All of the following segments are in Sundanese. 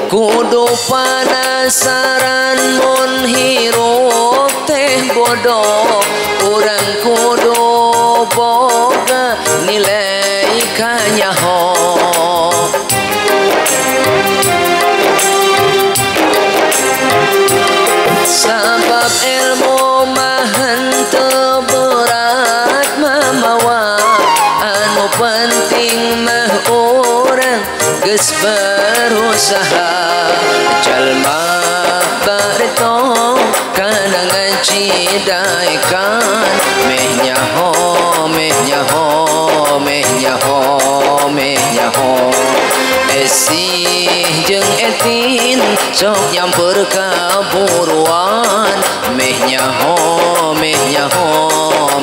Kudu panasaran mun hirup teh bodoh, urang kudu boga nilai kanyaho. Sabab ilmu mah henteu berat mamawa, anu penting mah urang geus berusaha. Jalma bareto kana ngaji daekan, meh nyaho meh nyaho meh nyaho meh nyaho. Esih jeung etin sok nyamper kaburuan, meh nyaho meh nyaho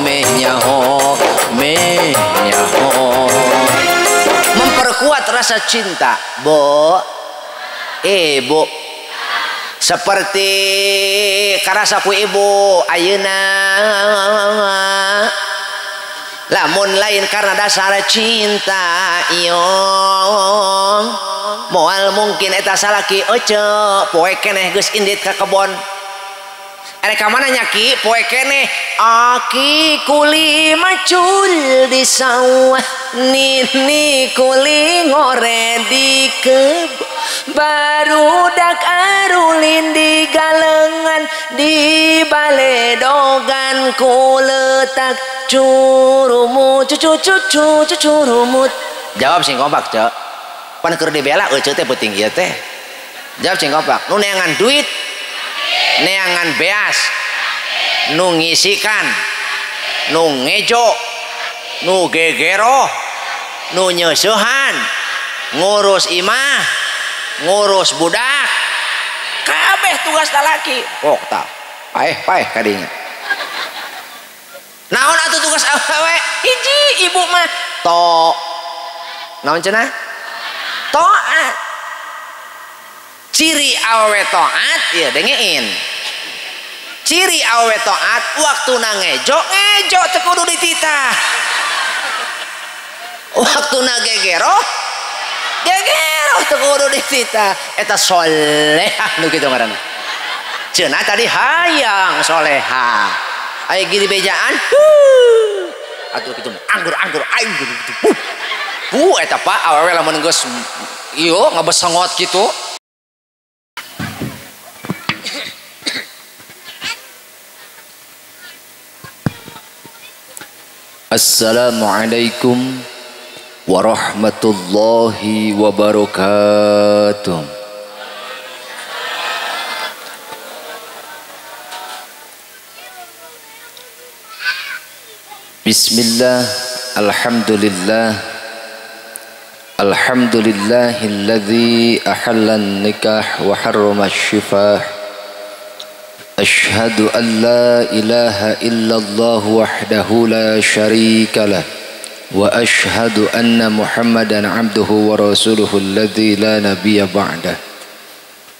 meh nyaho meh nyaho. Memperkuat rasa cinta, bo, ibu. Seperti karasa ku ibu ayeuna, lamun lain karena dasar cinta iong, moal mungkin eta salaki ece poe keneh geus indit ka kebon. Erek ka mana nya ki poe keneh aki kuli macul di sawah, nini kuli ngore di kebon, barudak arulin di galengan, di baledogan ku letak curumut cucu cucu curumut. Jawab sing kompak cek, pan keur dibela euceu teh penting ieu teh. Jawab sing kompak, nu neangan duit, neangan beas, nu ngisikan, nu ngejo, nu gegeroh, nu nyeusuhan, ngurus imah, ngurus budak, kabeh tugas lalaki. Pok tah paeh paeh kadinya. Naon atuh tugas awewe? Hiji ibu mah to naon cenah? Toat. Ciri awewe toat ieu dengein. Ciri awewe toat waktu na ngejo ngejo teu kudu dititah. Waktu na gegeroh gegeroh teu kudu dititah. Eta solehah nu kitu ngaranna. Cenah tadi hayang solehah. Aya gini bejaan, atuh kitu anggur-anggur aing gitu. Bu eta Pak awewe lamun geus ieu ngabesengot kitu. Assalamualaikum warahmatullahi wabarakatuh. Bismillah, alhamdulillah, alhamdulillahilladzi ahallan nikah wa harrama syifah. Ashhadu an la ilaha illallah wahdahu la syarika lah, wa ashhadu anna Muhammadan abduhu wa rasuluhu alladzi la nabiyya ba'dah.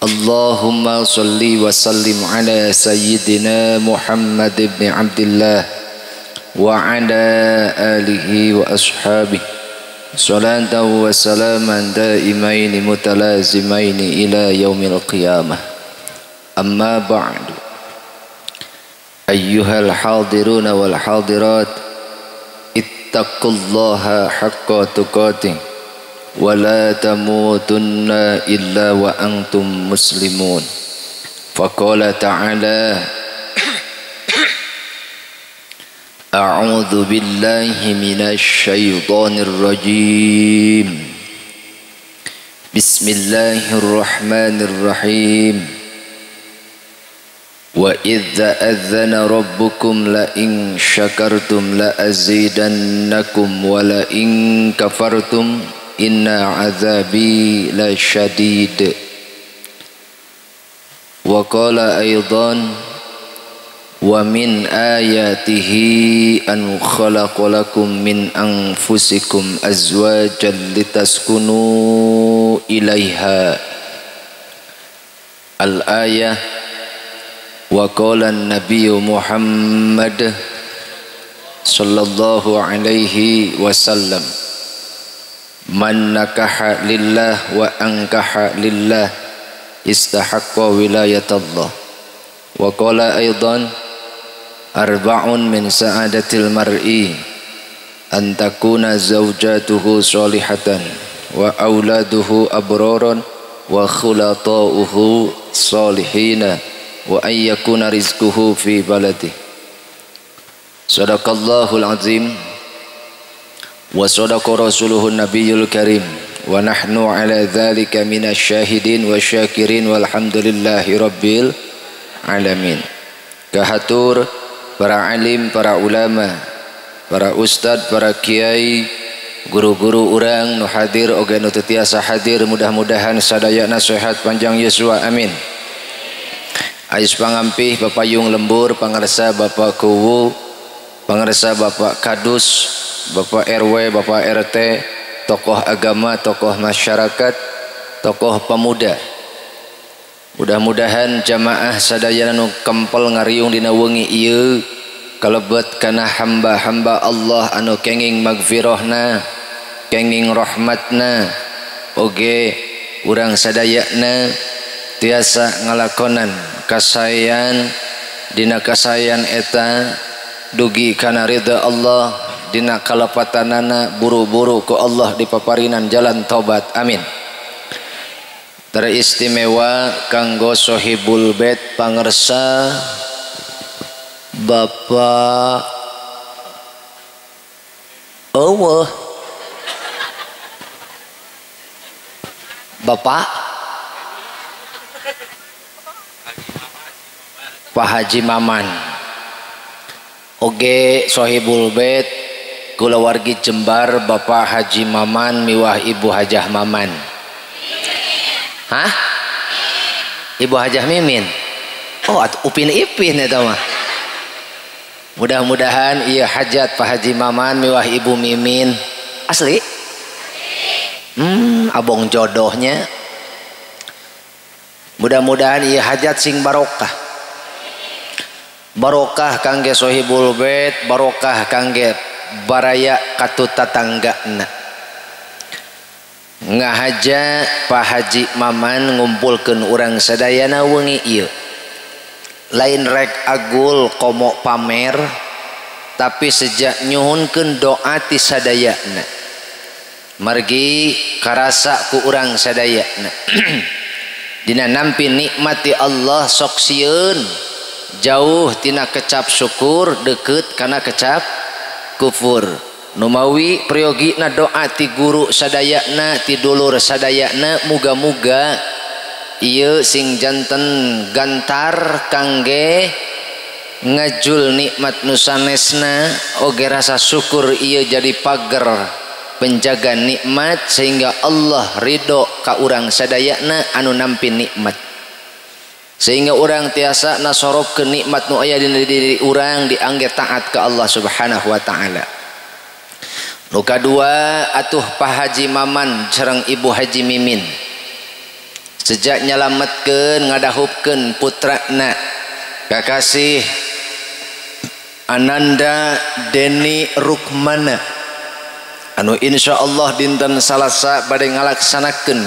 Allahumma salli wa sallim ala sayyidina Muhammad ibn Abdillah wa ala alihi wa ashabihi salatan wa salaman daimaini mutalazimaini ila yaumil qiyamah. Amma ba'du. Ayyuhal hadiruna wal hadirat, ittaqullaha haqqa tuqatih wa la tamutunna illa wa antum muslimun. Faqala ta'ala, a'udzu billahi minasy syaithanir rajim. Bismillahirrahmanirrahim. Wa idz adzana rabbukum la in syakartum la azidannakum wa la in kafartum inna azabi lasyadid. Wa qala aidan, wa min ayatihi an khalaqalakum min anfusikum azwajan litaskunu ilaiha. Al-ayah. Wa qala an-nabiyyu Muhammad sallallahu alaihi wasallam, man nakaha lillah wa ankaha lillah istahaqqa wilayatallah. Wa qala aidan arba'un min sa'adatil mar'i an takuna zawjatuhu salihatan wa auladuhu abraran wa khulata'uhu salihina wa an yakuna rizquhu fi baladihi. Sadaqallahul azim wa sadaqa rasuluhun nabiyul karim wa nahnu ala dzalika minasyahidin wasyakirin walhamdulillahi rabbil alamin. Kahatur para alim, para ulama, para ustad, para kiai, guru-guru urang nu hadir oge nu teu tiasa hadir, mudah-mudahan sadayana sehat panjang yuswa, amin. Ais pangampih papayung lembur pangarsa Bapak Kuwu, pangarsa Bapak Kadus, Bapak RW, Bapak RT, tokoh agama, tokoh masyarakat, tokoh pemuda. Mudah-mudahan jamaah sadayana nu kempel ngariung dina wengi ieu kalebet kana hamba-hamba Allah anu kenging magfirahna, kenging rahmatna, oge urang sadayana tiasa ngalakonan kasayan dina kasayan eta dugi kana ridha Allah, dina kalepatanana buru-buru ku Allah dipaparinan jalan tobat, amin. Teristimewa kanggo sohibul bait pangersa Bapak eueuh Bapak Pak Haji Maman, oge sohibul bait kulawargi Jembar Bapak Haji Maman miwah Ibu Hajah Maman. Hah? Ibu Hajah Mimin. Oh, Upin Ipin eta mah. Mudah-mudahan iya hajat Pak Haji Maman miwah Ibu Mimin. Asli? Abong jodohnya. Mudah-mudahan iya hajat sing barokah. Barokah kangge sohibul bait, barokah kangge baraya katut tatanggana. Ngahaja Pak Haji Maman ngumpulkeun urang sadayana wengi ieu. Lain rek agul komo pamer, tapi sejak nyuhunkeun doa ti sadayana. Margi karasa ku urang sadayana. Dina nampi nikmati Allah sok sieun, jauh tina kecap syukur, deket kana kecap kufur. Numawi priyogina doa ti guru sadayana, ti dulur sadayana, muga-muga ieu sing janten gantar kangge ngajul nikmat nu sanesna, oge rasa syukur ieu jadi pager penjaga nikmat sehingga Allah ridho ka urang sadayana anu nampi nikmat, sehingga urang tiasa nasorobkeun nikmat nu aya dina diri urang diangge taat ka Allah Subhanahu wa taala. Nu kadua atuh Pak Haji Maman sareng Ibu Haji Mimin sejak nyalametkeun ngadahupkeun putrana kakasih Ananda Deni Rukmana anu insyaallah dinten Salasa bade ngalaksanakeun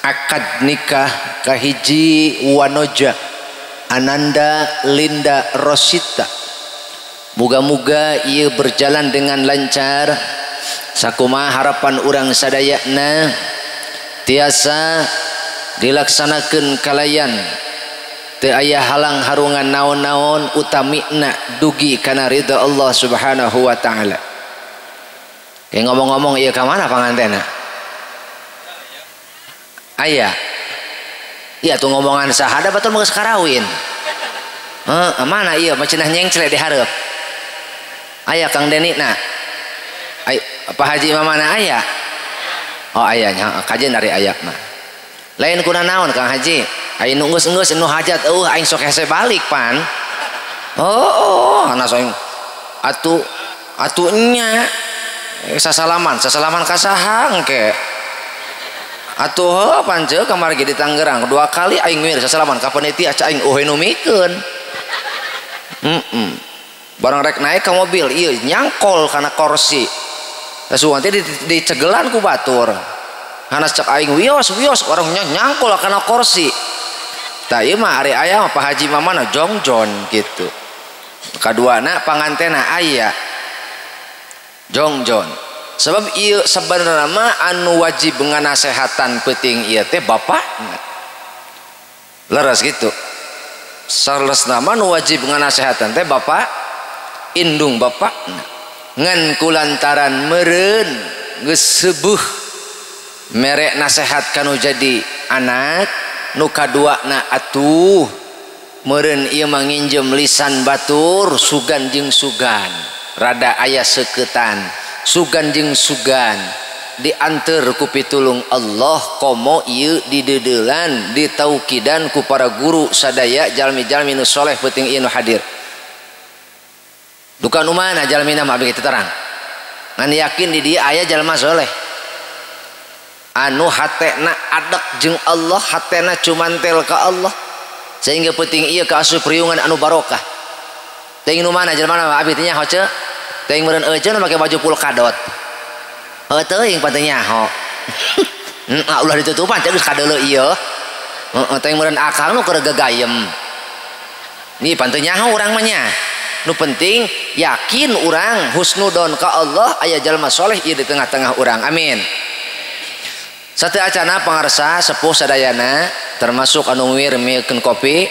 akad nikah kahiji wanoja Ananda Linda Rosita. Muga-muga ia berjalan dengan lancar. Sakumaha harapan urang sadayana tiasa dilaksanakeun kalayan teu aya halang harungan naon-naon, utamina dugi kana ridha Allah Subhanahu wa taala. Kayak ngomong-ngomong ieu ka mana pangantena? Aya. Iya tuh ngomongan saha da batur geus karawin. Heeh, mana ieu macenah nyengcle di hareup. Aya Kang Deni na. Ay, Pak Haji Mamana aya? Oh ayanya, kajian dari aya mah. Lain kuna naon Kang Haji? Aing nu geus-geus nu hajat eueuh aing sok hese balik pan. Oh, anak aing atuh atuh nya sasalaman, sasalaman ka saha engke. Atuh heuh panceuk kamari ge di Tangerang dua kali aing wir sasalaman ka panitia aing eueuh nu mikeun. Barang rek naik ke mobil ieu nyangkol kana kursi. Tah sugan teh dicegelan ku batur. Hanas cek aing wios wios orangnya nyangkul kana kursi. Tah ieu mah ari aya mah Pak Haji Mamana jongjon gitu. Kaduana pangantena aya jongjon. Sebab ieu sebenarnya mah anu wajib nganasehatan peuting ieu teh bapak. Leres gitu. Saleresna mah nu wajib nganasehatan teh bapak indung bapak. Ngan kulantaran meureun geus seubuh mere nasehat kanu jadi anak nu kaduana atuh meureun ieu mah nginjem lisan batur sugan jeung sugan rada aya seuketan sugan jeung sugan dianteur ku pitulung Allah komo ieu dideudeulan ditaukidan ku para guru sadaya jalmi-jalmi nu soleh peuting ieu nu hadir. Duka nu mana jalmina mah abdi terang ngan yakin di dieu aya jalma soleh anu hatena adek jeung Allah, hatena cumantel ka Allah sehingga peuting ieu kaasup riungan anu barokah. Teuing nu mana jalma mah abdi teh nyaho ceu teuing meureun euceun make baju polkadot. Heuh teuing pan teu nyaho. Heeh ulah ditutupan ceu geus kadeuleu ieu. Heeh teuing meureun akang nu keur gagayem. Nih pan teu nyaho urang mah nya. Nu penting yakin urang husnudon ka Allah aya jalma soleh ieu di tengah-tengah urang. Amin. Satu acana pangarsa sepuh sadayana termasuk anu wir-mirkeun kopi.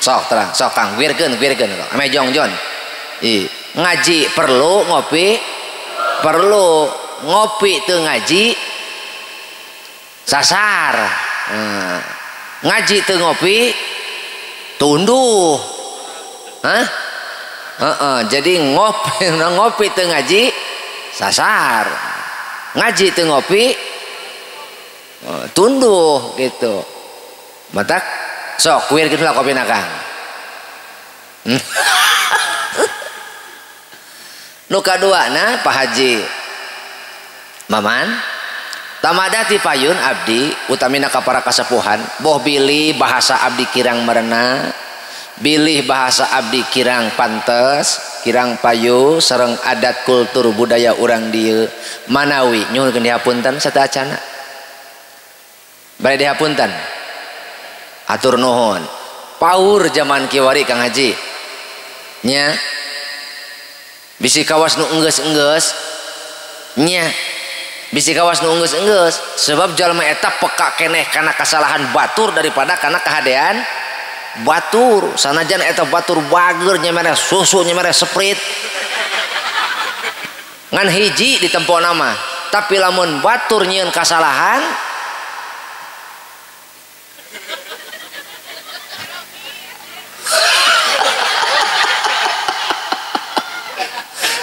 Sok terang, sok Kang wirkeun wirkeun ame jongjon. Ih, ngaji perlu ngopi perlu, ngopi teu ngaji sasar. Ngaji teu ngopi tunduh. Hah? Heeh, jadi ngopi ngopi teu ngaji sasar. Ngaji teu ngopi tunduh gitu. Matak sok kuir gitu lah kopi nakang. Nu kaduana Pak Haji Maman tamada ti payun abdi utamina ka para kasepuhan boh bilih bahasa abdi kirang merena bilih bahasa abdi kirang pantes kirang payu sareng adat kultur budaya urang dieu manawi nyuhunkeun dihapunten sateuacana bade dihapunten atur nuhun paur zaman kiwari Kang Haji nya bisi kawas nu enggeus-enggeus nya bisi kawas nu enggeus-enggeus sebab jalma eta peka keneh kana kasalahan batur daripada kana kahadean batur sanajan eta batur bager nya mere susu nya mere Sprite ngan hiji ditempo nama tapi lamun batur nyieun kasalahan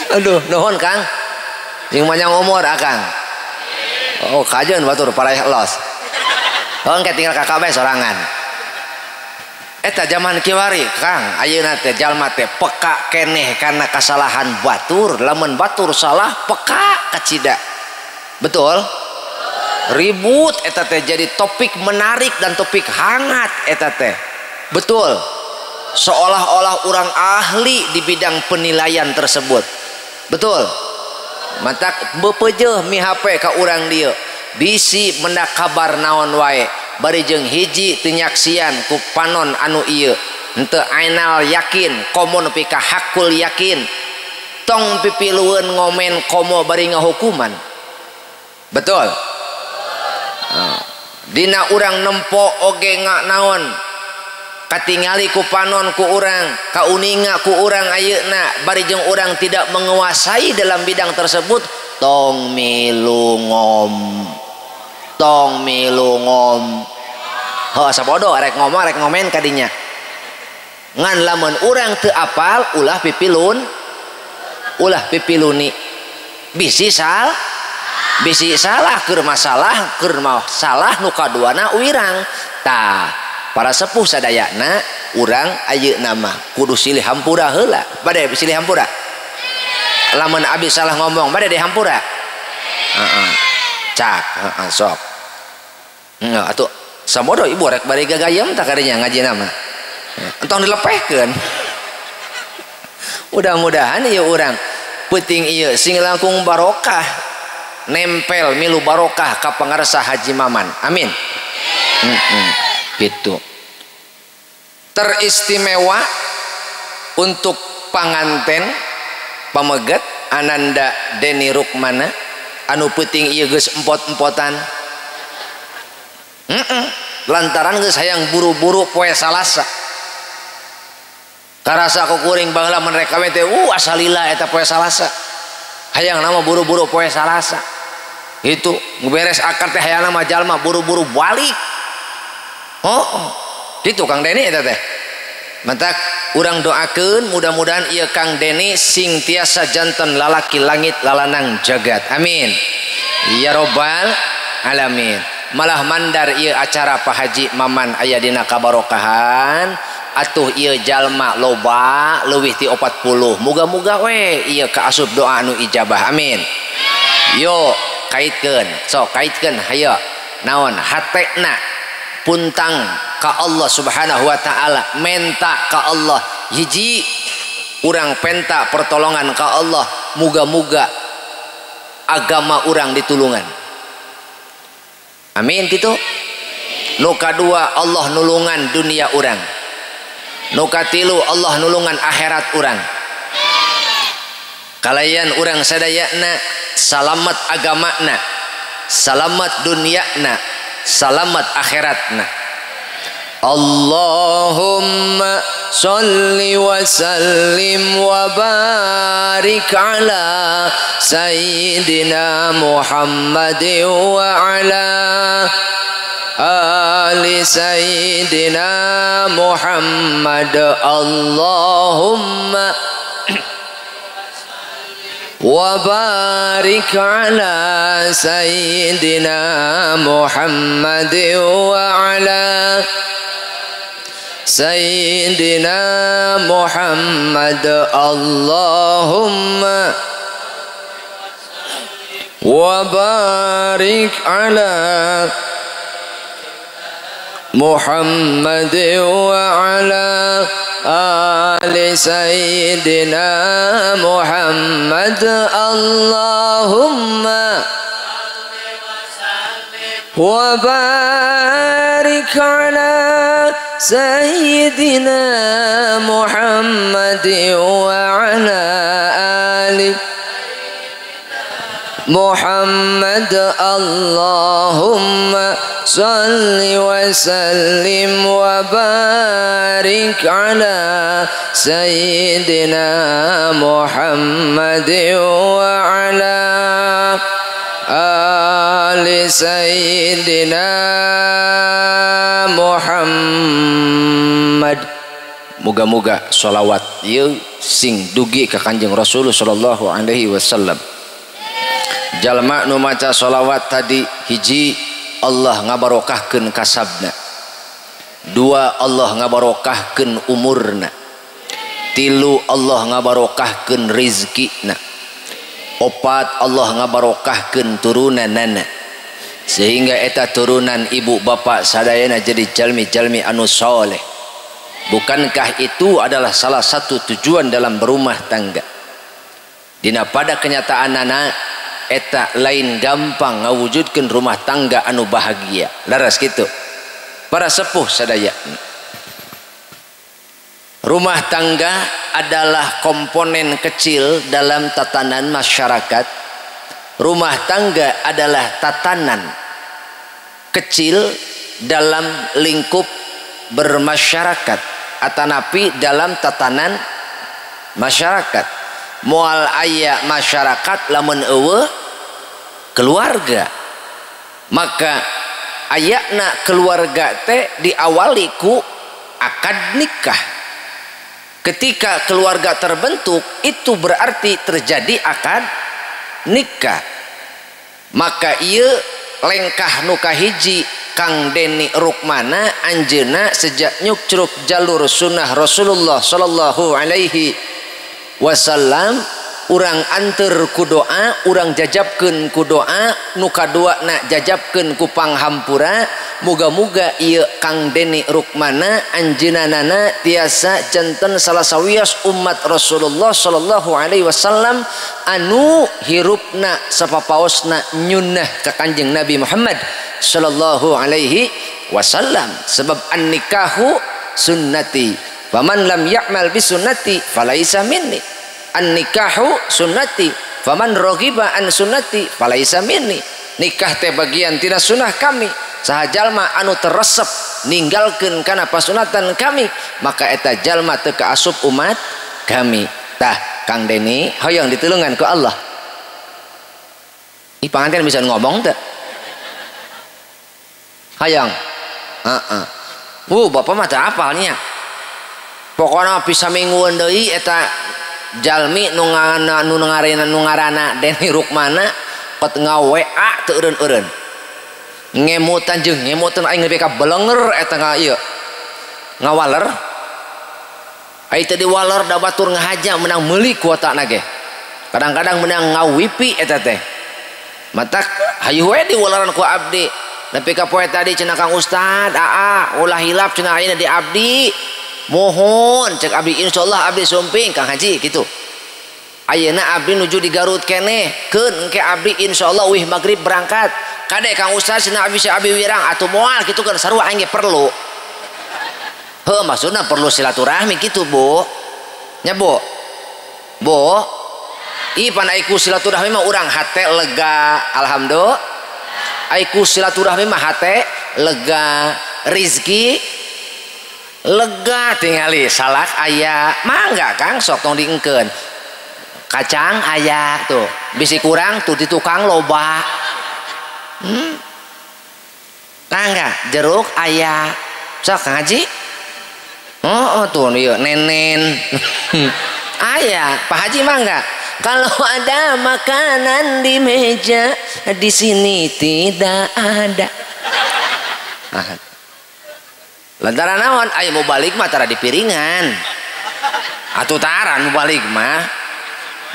aduh nuhun Kang jeung panjang umur akang. Oh kajeun batur paraeh los oh engke tinggal kakak bae sorangan. Eta zaman kiwari Kang ayeuna teh jalma teh peka keneh kana kasalahan batur lamun batur salah peka kacida. Betul? Ribut eta teh jadi topik menarik dan topik hangat eta teh. Betul? Seolah-olah orang ahli di bidang penilaian tersebut. Betul? Matak beupeujeuh mi HP ka urang dieu bisi mendak kabar naon wae bari jeung hiji teu nyaksian ku panon anu ieu henteu ainal yakin komo nepi ka hakul yakin tong pipilueun ngomen komo bari ngahukuman. Betul? Dina urang nempo oge naon katingali ku panon ku urang kauninga ku urang ayeuna bari jeung urang tidak menguasai dalam bidang tersebut tong milu ngom tong milu ngom heuh sabodo rek ngomong rek ngomen kadinya ngan lamun urang teu apal ulah pipilun ulah pipiluni bisi sal bisi salah keur masalah keur salah nu kaduana wirang. Tah para sepuh sadayana urang ayeuna mah kudu silih hampura heula bade silih hampura lamun abdi salah ngomong bade dihampura heeh cak heeh sok heeh atuh sabodo ibu rek bari gagayem tak kadinya ngajina mah entong dilepehkeun. Mudah-mudahan ieu urang peuting ieu sing langkung barokah nempel milu barokah ka pangarsa Haji Maman. Amin. Gitu. Teristimewa untuk panganten pameget Ananda Deni Rukmana anu peuting ieu geus empot-empotan. Lantaran geus hayang buru-buru poe Salasa. Karasa ku kuring baheula mun rek kawe teh asalila eta poe Salasa. Hayang nama buru-buru poe Salasa. Itu beres akad teh hayang nama jalma buru-buru balik. Oh, gitu Kang Deni eta teh. Mantak urang doakeun mudah-mudahan ieu Kang Deni sing tiasa janten lalaki langit lalanang jagat. Amin. Ya robbal alamin. Malah mandar ieu acara Pak Haji Maman aya dina kabarokahan atuh ieu jalma loba leuwih ti 40. Muga-muga we ieu kaasup doa anu ijabah. Amin. Yo kaitkeun, sok kaitkeun hayo. Naon hatena puntang ka Allah Subhanahu wa taala, menta ka Allah. Hiji urang penta pertolongan ka Allah, muga-muga agama urang ditulungan. Amin gitu. Nu kadua Allah nulungan dunia urang. Nu katilu Allah nulungan akhirat urang. Kalayan urang sadayana salamat agamana, salamat duniana, salamat akhiratna. Allahumma sholli wa sallim wa barik ala sayyidina Muhammad wa ala ali sayyidina Muhammad. Allahumma wa barik ala sayyidina Muhammad wa ala sayyidina Muhammad. Allahumma wa barik ala Muhammad wa ala ali sayyidina Muhammad. Allahumma wa barik ala sayyidina Muhammad wa ala ali Muhammad. Allahumma salli wa sallim wa barik ala sayyidina Muhammad wa ala ali sayyidina Muhammad. Moga-moga sholawat ieu sing dugi ka Kanjeng Rasul sallallahu alaihi wasallam. Jalma nu maca sholawat tadi, hiji Allah ngabarokahkeun kasabna, dua Allah ngabarokahkeun umurna, tilu Allah ngabarokahkeun rizkina, opat Allah ngabarokahkeun turunanana, sehingga eta turunan ibu bapak sadayana jadi jalmi-jalmi anu soleh. Bukankah itu adalah salah satu tujuan dalam berumah tangga? Dina pada kenyataanana eta lain gampang ngawujudkeun rumah tangga anu bahagia. Laras kitu. Para sepuh sadaya, rumah tangga adalah komponen kecil dalam tatanan masyarakat. Rumah tangga adalah tatanan kecil dalam lingkup bermasyarakat, atanapi dalam tatanan masyarakat. Moal aya masyarakat lamun eueuh keluarga. Maka ayana keluarga teh diawali ku akad nikah. Ketika keluarga terbentuk, itu berarti terjadi akad nikah. Maka ieu lengkah nu kahiji Kang Deni Rukmana anjeunna sejak nyukcruk jalur sunnah Rasulullah sallallahu alaihi wasallam, urang anter ku doa, urang jajabkeun ku doa, nu kadua na jajabkeun ku panghampura, Muga-muga ieu Kang Deni Rukmana anjeunana tiasa janten salah sawios umat Rasulullah sallallahu alaihi wasallam anu hirupna sapapaosna nyunnah ka Kanjeng Nabi Muhammad sallallahu alaihi wasallam. Sebab an-nikahu sunnati, faman lam ya'mal bi sunnati falaisa minni. An-nikahu sunnati, faman raghiba an sunnati falaisa minni. Nikah teh bagian tina sunnah kami. Saha jalma anu teresep ninggalkeun kana pasunatan kami, maka eta jalma teu kaasup umat kami. Tah Kang Deni hoyong ditulungan ku Allah. Ih panganten bisa ngomong teu? Hayang. Heeh. Bapak mah teu apalnya. Pokona bisa mingguan deui eta jalmi nu ngaranna Deni Rukmana kot ngawa teu eureun-eureun. Ngemutan jeung ngemutan aing nepi ka belenger eta nga ieu. Ngawaler. Ai teu diwaler da batur ngahaja menang meuli kuotana ge. Kadang-kadang menang ngawipi eta teh. Matak hayu we diwaleran ku abdi. Nepi ka poe tadi cenah Kang Ustad, aa ulah hilap cenah ayeuna di abdi. Mohon cek abdi insyaallah abdi sumping Kang Haji gitu. Ayeuna abdi nuju di Garut keneh, keun engke abdi insyaallah wih magrib berangkat. Kade Kang Ustad cenah abdi si abdi wirang atuh moal kitu kan sarua aing ge perlu. Heuh maksudna perlu silaturahmi kitu, Bu. Nya, Bu. Bu. Ih pan ai ku silaturahmi mah urang hate lega, alhamdulillah. Aiku silaturahmi mah hate lega, rizki lega tingali salak aya mangga Kang sok tong diengkeun. Kacang aya tuh, bisi kurang tuh di tukang loba. Mangga jeruk aya. Sok Kang Haji. Oh, tuh ieu nenen. Aya, Pak Haji mangga. Kalau ada makanan di meja, di sini tidak ada. Lantaran naon? Ayo mau balik mah tara di piringan. Atuh tara mau balik mah.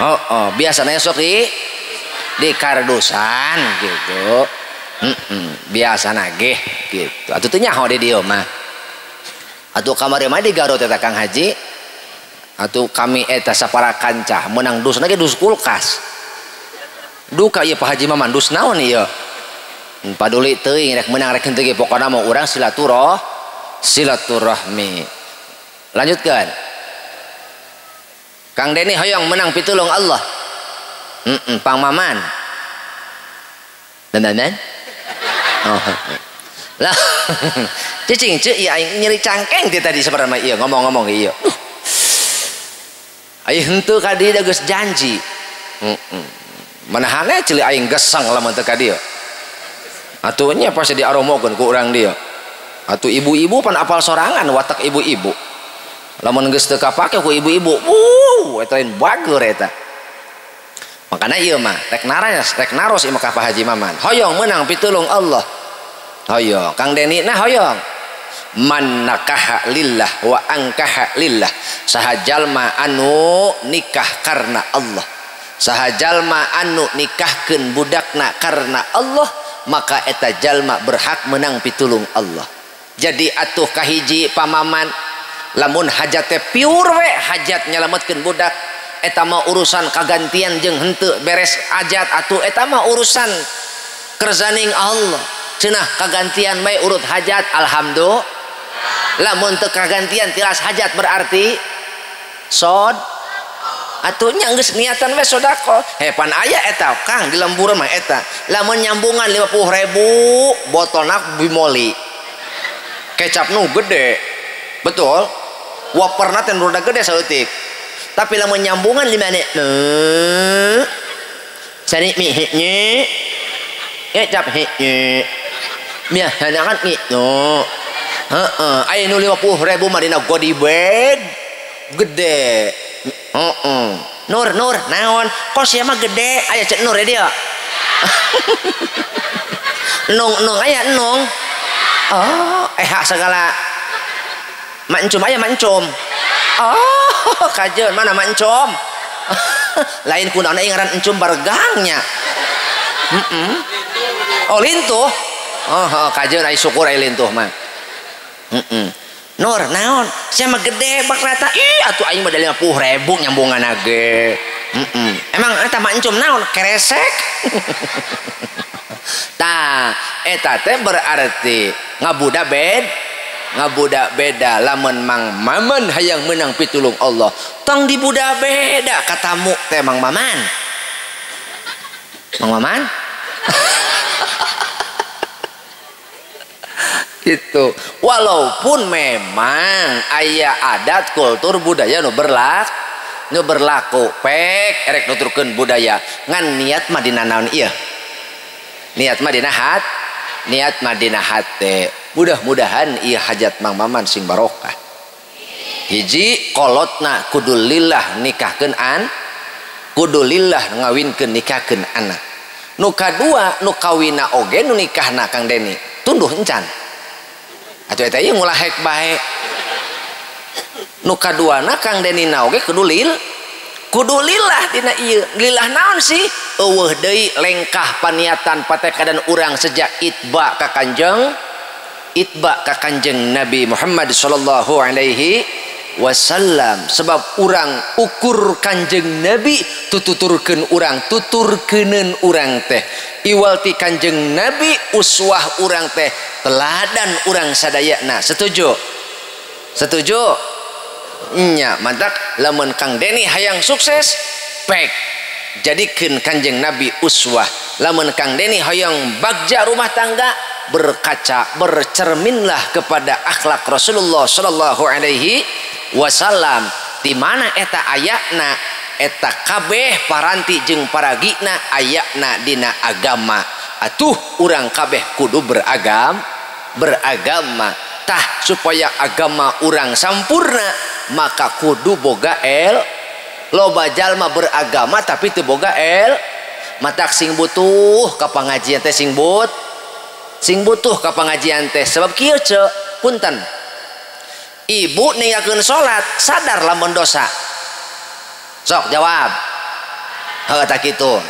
Oh, biasanya sok di kardusan gitu. Biasa nagih gitu. Atuh teu nyaho di dieu mah. Atuh kamari mah di Garut eta Kang Haji. Atuh kami eta sapara kancah menang dus lagi dus kulkas. Duka ieu Pak Haji Maman dus naon ieu? Paduli teuing rek menang rek henteu ge pokona mah urang silaturahmi. Lanjutkan. Kang Deni hoyong menang pitulung Allah. Pang Maman. Dandanan? Oh. Lah cicing ceu ieu aing nyeri cangkeng ti tadi sabarana ieu ngomong-ngomong ieu. Aing henteu ka dieu geus janji. Manahane ceuli aing gesang lamun teu ka dieu. Atuh nya pasti diaromokeun ku urang dieu. Atuh ibu-ibu pan apal sorangan watak ibu-ibu. Lamun geus teu kapake ku ibu-ibu, eta lain bager eta. Makana ieu mah rek naros, rek naros ieu mah ka Pak Haji Maman. Hoyong meunang pitulung Allah. Hoyong Kang Deni nah hoyong. Man nakaha lillah wa angkaha lillah. Saha jalma anu nikah karena Allah, saha jalma anu nikahkeun budakna karena Allah, maka eta jalma berhak menang pitulung Allah. Jadi atuh kahiji pamaman lamun hajate pure we hajat nyalametkeun budak, eta mah urusan kagantian jeung henteu beres hajat atuh eta mah urusan kersaning Allah. Cenah kagantian bae urut hajat alhamdulillah. Lamun teu kagantian tilas hajat berarti sod atuh nya geus niatan we sedekah. Hepan aya eta Kang di lembur mah eta lamun nyambungan 50.000 botolna bimoli kecap nu gede, betul waperna teh nu gede saeutik, tapi lamun nyambungan lima ne sari mi he kecap he biasana kan gitu. Heeh, aya nu 50.000 mah dina goodie bag gede. Heeh. Nur Nur naon? Kos sia mah gede, aya cek Nur ya dia. Nung nung aya nung. Oh, segala mancum aya mancum. Oh, kajeun mana mancum? Lain kunaon aing ngaran encum bargangnya. Heeh. Oh, lintuh. Oh, kajeun ai syukur ai lintuh mah. Nur naon? Sia mah gede bak rata. Ih atuh aing mah da 50.000 nyambungan ge. Emang eta mah encum naon? Keresek. Tah, eta teh berarti ngabudak bed, ngabudak beda lamun Mang Maman hayang menang pitulung Allah. Tong dibudak beda katamu teh Mang Maman. Mang Maman? Gitu. Walaupun memang aya adat kultur budaya nu berlaku pek erek nuturkeun budaya ngan niat mah dina naon ieu? Niat mah dina hat, niat mah dina hate. Mudah-mudahan ieu hajat Mang Maman sing barokah. Hiji kolotna kudu lillah nikahkeun an, kudu lillah ngawinkeun nikahkeun anak. Nu kadua nu kawina oge nu nikahna Kang Deni tunduh encan. Atuh eta ieu ngulah hek bae. Nu kaduana Kang Deni na oge kudu kudu lillah dina ieu. Lillah naon sih? Eueuh deui lengkah paniatan patekadan urang sejak itba ka Kanjeng, Nabi Muhammad sallallahu alaihi wasallam. Sebab urang ukur Kanjeng Nabi tututurkeun urang, tuturkeuneun urang teh. Iwal ti Kanjeng Nabi uswah urang teh, teladan urang sadayana. Setuju? Setuju? Nya, mantak lamun Kang Deni hayang sukses, pek jadikeun Kanjeng Nabi uswah. Lamun Kang Deni hayang bagja rumah tangga, berkaca, bercerminlah kepada akhlak Rasulullah sallallahu alaihi wasallam. Di mana eta ayatna, eta kabeh paranti jeung paragina ayatna dina agama. Atuh urang kabeh kudu beragama. Tah supaya agama urang sampurna maka kudu boga el. Loba jalma beragama tapi teu boga el. Matak sing butuh ka pangajian teh sing butuh ka pangajian teh. Sebab kieu ceu punten, ibu ninggalkeun salat sadar lamun dosa. Sok jawab. Heuh tah kitu.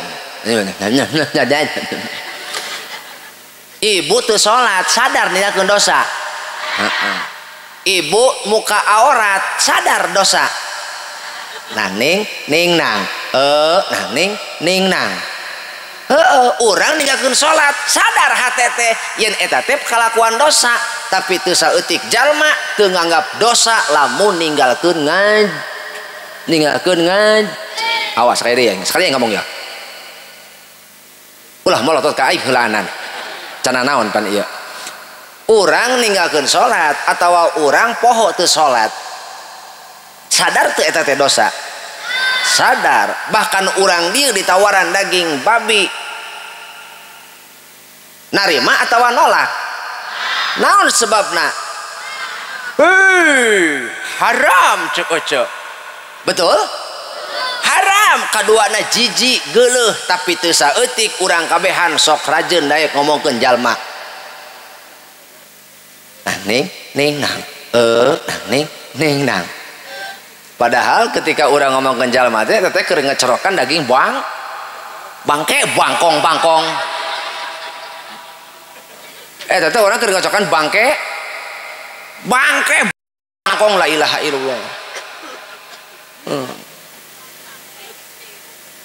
Ibu teu salat sadar ninggalkeun dosa. Ibu muka aurat sadar dosa. Nang ning ning nang nang ning ning nang. Heeh, urang ninggalkeun salat sadar hate teh yen eta teh kalakuan dosa, tapi teu saeutik jalma teu nganggap dosa lamun ninggalkeun ngaj. Awas sekali deui, sekali ngomong ya. Ulah molotot ka aing heulaanan. Cenah naon pan ieu. Urang ninggalkeun salat atawa urang poho teu salat. Sadar teu eta teh dosa? Sadar. Bahkan urang dieu ditawaran daging babi, narima atawa nolak? Naon sebabna? Hei, haram cek oce. Betul? Haram. Kaduana jijik geuleuh, tapi teu saeutik urang kabehan sok rajeun daek ngomongkeun jalma. Nah ning ning nang nah ning ning nang. Padahal ketika orang ngomongkeun jalma teh teh keur ngecerokan daging bangke bangkong bangkong. Teh orang keur ngecerokan bangke bangke bangkong, la ilaha illallah.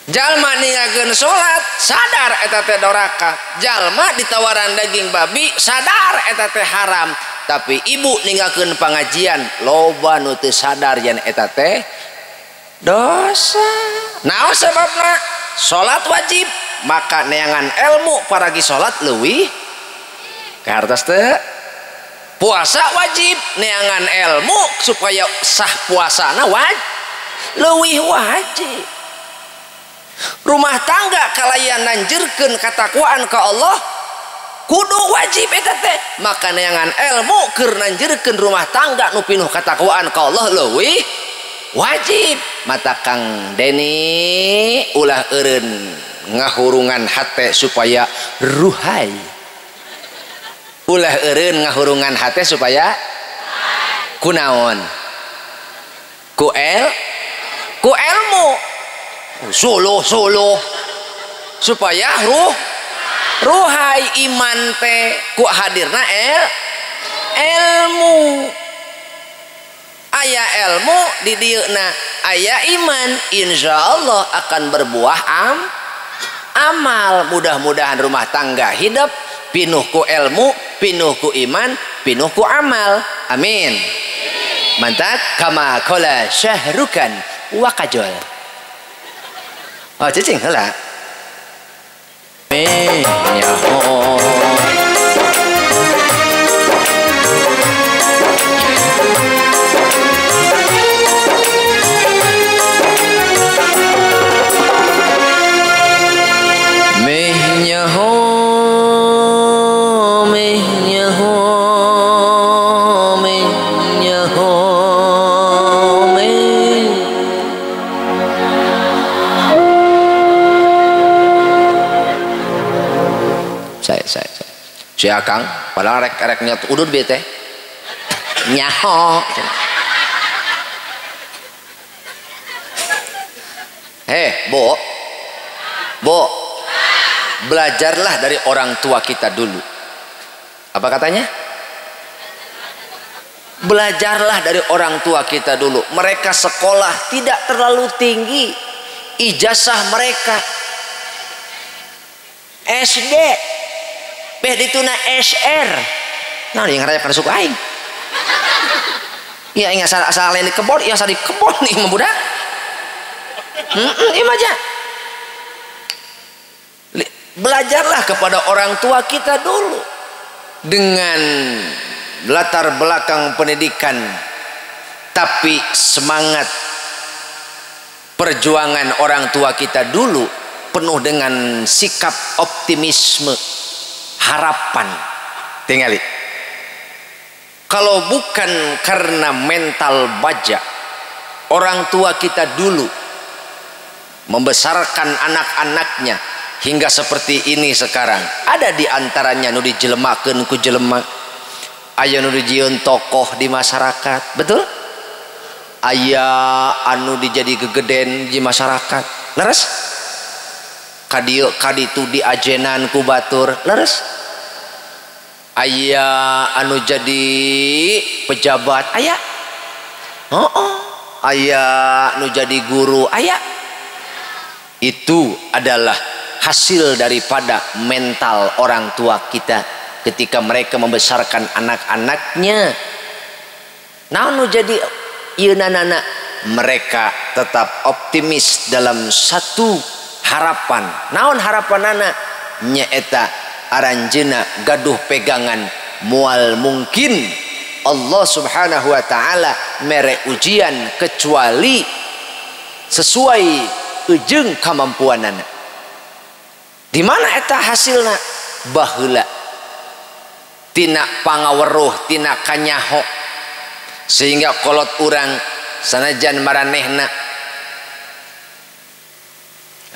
Jalma ninggalkeun salat sadar eta teh doraka. Jalma ditawaran daging babi sadar eta teh haram. Tapi ibu ninggalkeun pangajian loba nu teu sadar yen eta teh dosa. Naon sebabna? Salat wajib, maka neangan ilmu paragi salat leuwih kahartos teu. Puasa wajib, neangan ilmu supaya sah puasana leuwih wajib. Rumah tangga kalayan nanjirkeun katakwaan ka Allah kudu wajib eta teh, maka neangan ilmu keur nanjirkeun rumah tangga nu pinuh katakwaan ka Allah leuwih wajib. Mata Kang Deni ulah eureun ngahurungan hate supaya ruhai. Ulah eureun ngahurungan hate supaya kunaon? Ku ku ilmu. Suluh-suluh supaya ruh Ruhai iman teh ku hadirna ilmu. Aya ilmu di dieuna aya iman, insyaallah akan berbuah amal. Mudah-mudahan rumah tangga hidup pinuh ku ilmu, pinuh ku iman, pinuh ku amal. Amin. Mantap. Kama qala Syahrukan wa Kajol. Oh cicing heula. Si akang padahal rek nyot udud bete nyaho. Heh, bo, belajarlah dari orang tua kita dulu. Apa katanya? Belajarlah dari orang tua kita dulu. Mereka sekolah tidak terlalu tinggi, ijazah mereka SD, beh dituna SR. Nah, yang ngarayakan suku aing. Iya, aing asal lain di kebon, iya asal di kebon nih mah budak. Heeh, aja. Belajarlah kepada orang tua kita dulu dengan latar belakang pendidikan, tapi semangat perjuangan orang tua kita dulu penuh dengan sikap optimisme, harapan. Tinggali. Kalau bukan karena mental baja, orang tua kita dulu membesarkan anak-anaknya hingga seperti ini sekarang. Ada di antaranya nu dijelemakeun ku jelema, aya nu dijieun tokoh di masyarakat, betul? Aya anu dijadi gegeden di masyarakat, leres? Kadieu kaditu diajenan ku batur, leres? Aya anu jadi pejabat, aya? Oh, aya anu jadi guru, aya? Itu adalah hasil daripada mental orang tua kita ketika mereka membesarkan anak-anaknya. Nah, nu jadi ieu nanana, mereka tetap optimis dalam satu harapan. Naon harapanana? Nyaeta aranjeuna gaduh pegangan mual mungkin Allah Subhanahu wa taala mere ujian kecuali sesuai ujung kemampuanana. Di mana eta hasilna? Baheula tina pangaweruh, tina kanyaho, sehingga kolot urang sanajan maranehna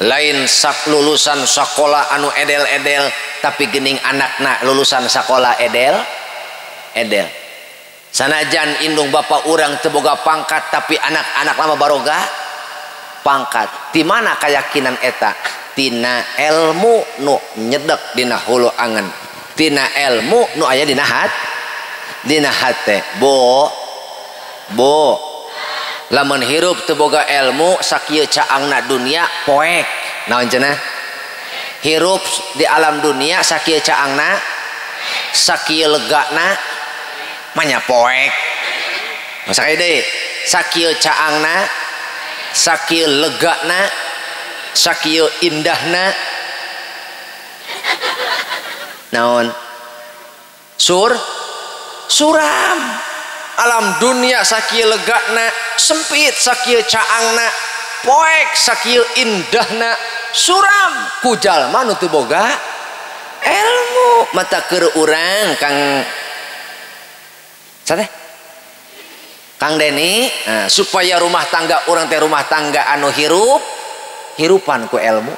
lain sak lulusan sakola anu edel-edel, tapi gening anakna lulusan sakola edel-edel. Sanajan indung bapak urang teu boga pangkat, tapi anak-anak lama baroga pangkat. Di mana keyakinan eta? Tina ilmu nu nyedek dina hulu angen, tina ilmu nu aya dina hat, dina hate. Bo bo lamun hirup teu boga ilmu sakieu caangna dunia poek. Naon cenah? Hirup di alam dunia sakieu caangna, sakieu legana manya poek. Masa deui sakieu caangna, sakieu legana, sakieu indahna, naon? Suram. Alam dunia sakieu legana, sempit sakieu caangna, poek sakieu indahna, suram ku jalma nu teu boga ilmu. Mata keur urang Kang sate Kang Deni, nah, supaya rumah tangga urang teh rumah tangga anu hirup hirupan ku ilmu.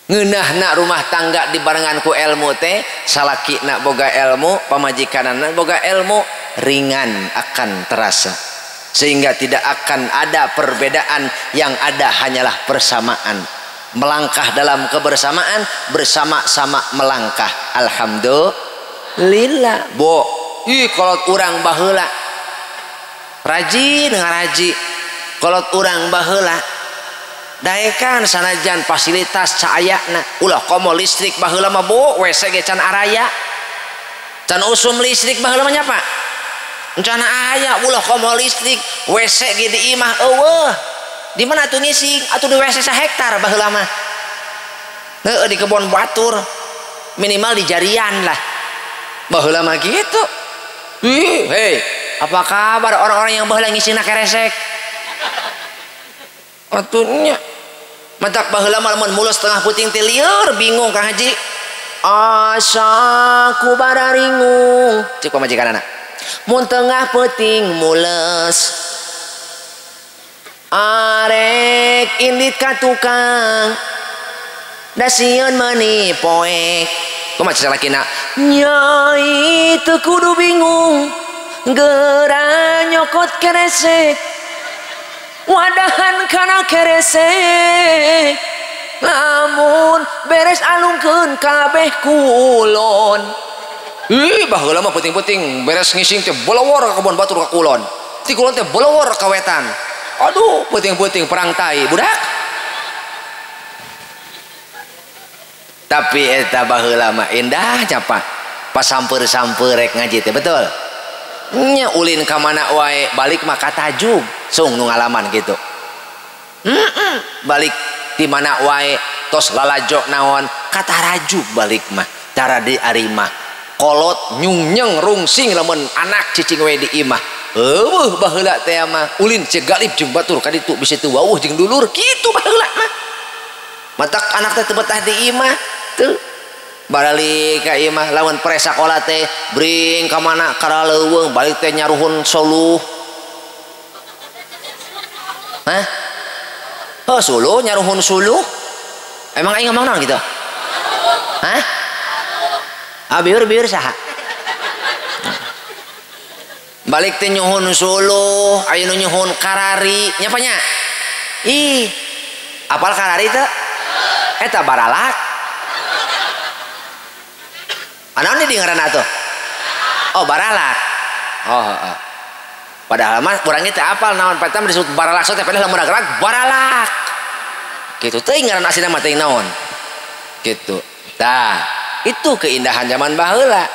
Ngeunahna rumah tangga dibarengan ku ilmu teh, salakina boga ilmu, pamajikanana boga ilmu, ringan akan terasa, sehingga tidak akan ada perbedaan, yang ada hanyalah persamaan. Melangkah dalam kebersamaan, bersama-sama melangkah. Alhamdulillah. Bo, ih kolot urang baheula rajin ngaraji, kolot urang baheula daekan sanajan fasilitas caayana, ulah komo listrik baheula mah bo, WC ge can araya, can usum listrik baheula mah nya Pak, can aya, ulah komo listrik, WC ge di imah eueuh. Di mana tuh ngising? Atuh di WC sahektar baheula mah. Heueuh di kebon batur, minimal di jarian lah. Baheula mah gitu. Ih, hei, apa kabar orang-orang yang baheula ngisingna keresek? Atuh nya. Matak baheula mah lamun mulus tengah puting teh lieur bingung Kang Haji. Asa ku bararingung cek pamajikanana. Mun tengah peuting mules arek indit ka tukang da sieun meuni poek. Kumaha salakina? Nyai teu kudu bingung geura nyokot keresek wadahan kana keresek lamun beres alungkeun kabeh kulon. Ih baheula mah peuting-peuting beres ngising teh bolowor ka kebon batur ka kulon, ti kulon teh bolowor ka wetan. Aduh, peuting-peuting perang tai budak. Tapi eta baheula mah indah nya Pak. Pas samper-samper rek ngaji teh betul. Nya ulin ka mana wae balik mah katajug, sung nu ngalaman gitu. Balik ti mana wae tos lalajo naon katarajug balik mah cara di ari mah. Kolot nyungnyeng rungsing lamun anak cicing we di imah. Eueuh baheula teh mah ulin ceuk galib jeung batur ka ditu bisi teu wawuh jeung dulur kitu baheula mah. Matak anak teh teu betah di imah teu. Baralik ka imah lamun pre sakola teh bring ka mana karaleuweung balik teh nyaruhun soluh. Hah? Oh suluh nyaruhun suluh. Emang aing ngomong naon gitu? Hah? Ah biur-biur saha? Balik teh nyuhun suluh, aya nu nyuhun karari, nya apa nya? Ih, apal karari teh? Eta baralak. Anaon di ngaranna atuh? Oh, baralak. Oh, heeh. Padahal mah urang ge teh apal naon peta disebut baralak so teh padahal lamun gerak baralak. Kitu teh ngaran aslina mah teh naon. Kitu. Tah, itu keindahan zaman baheula.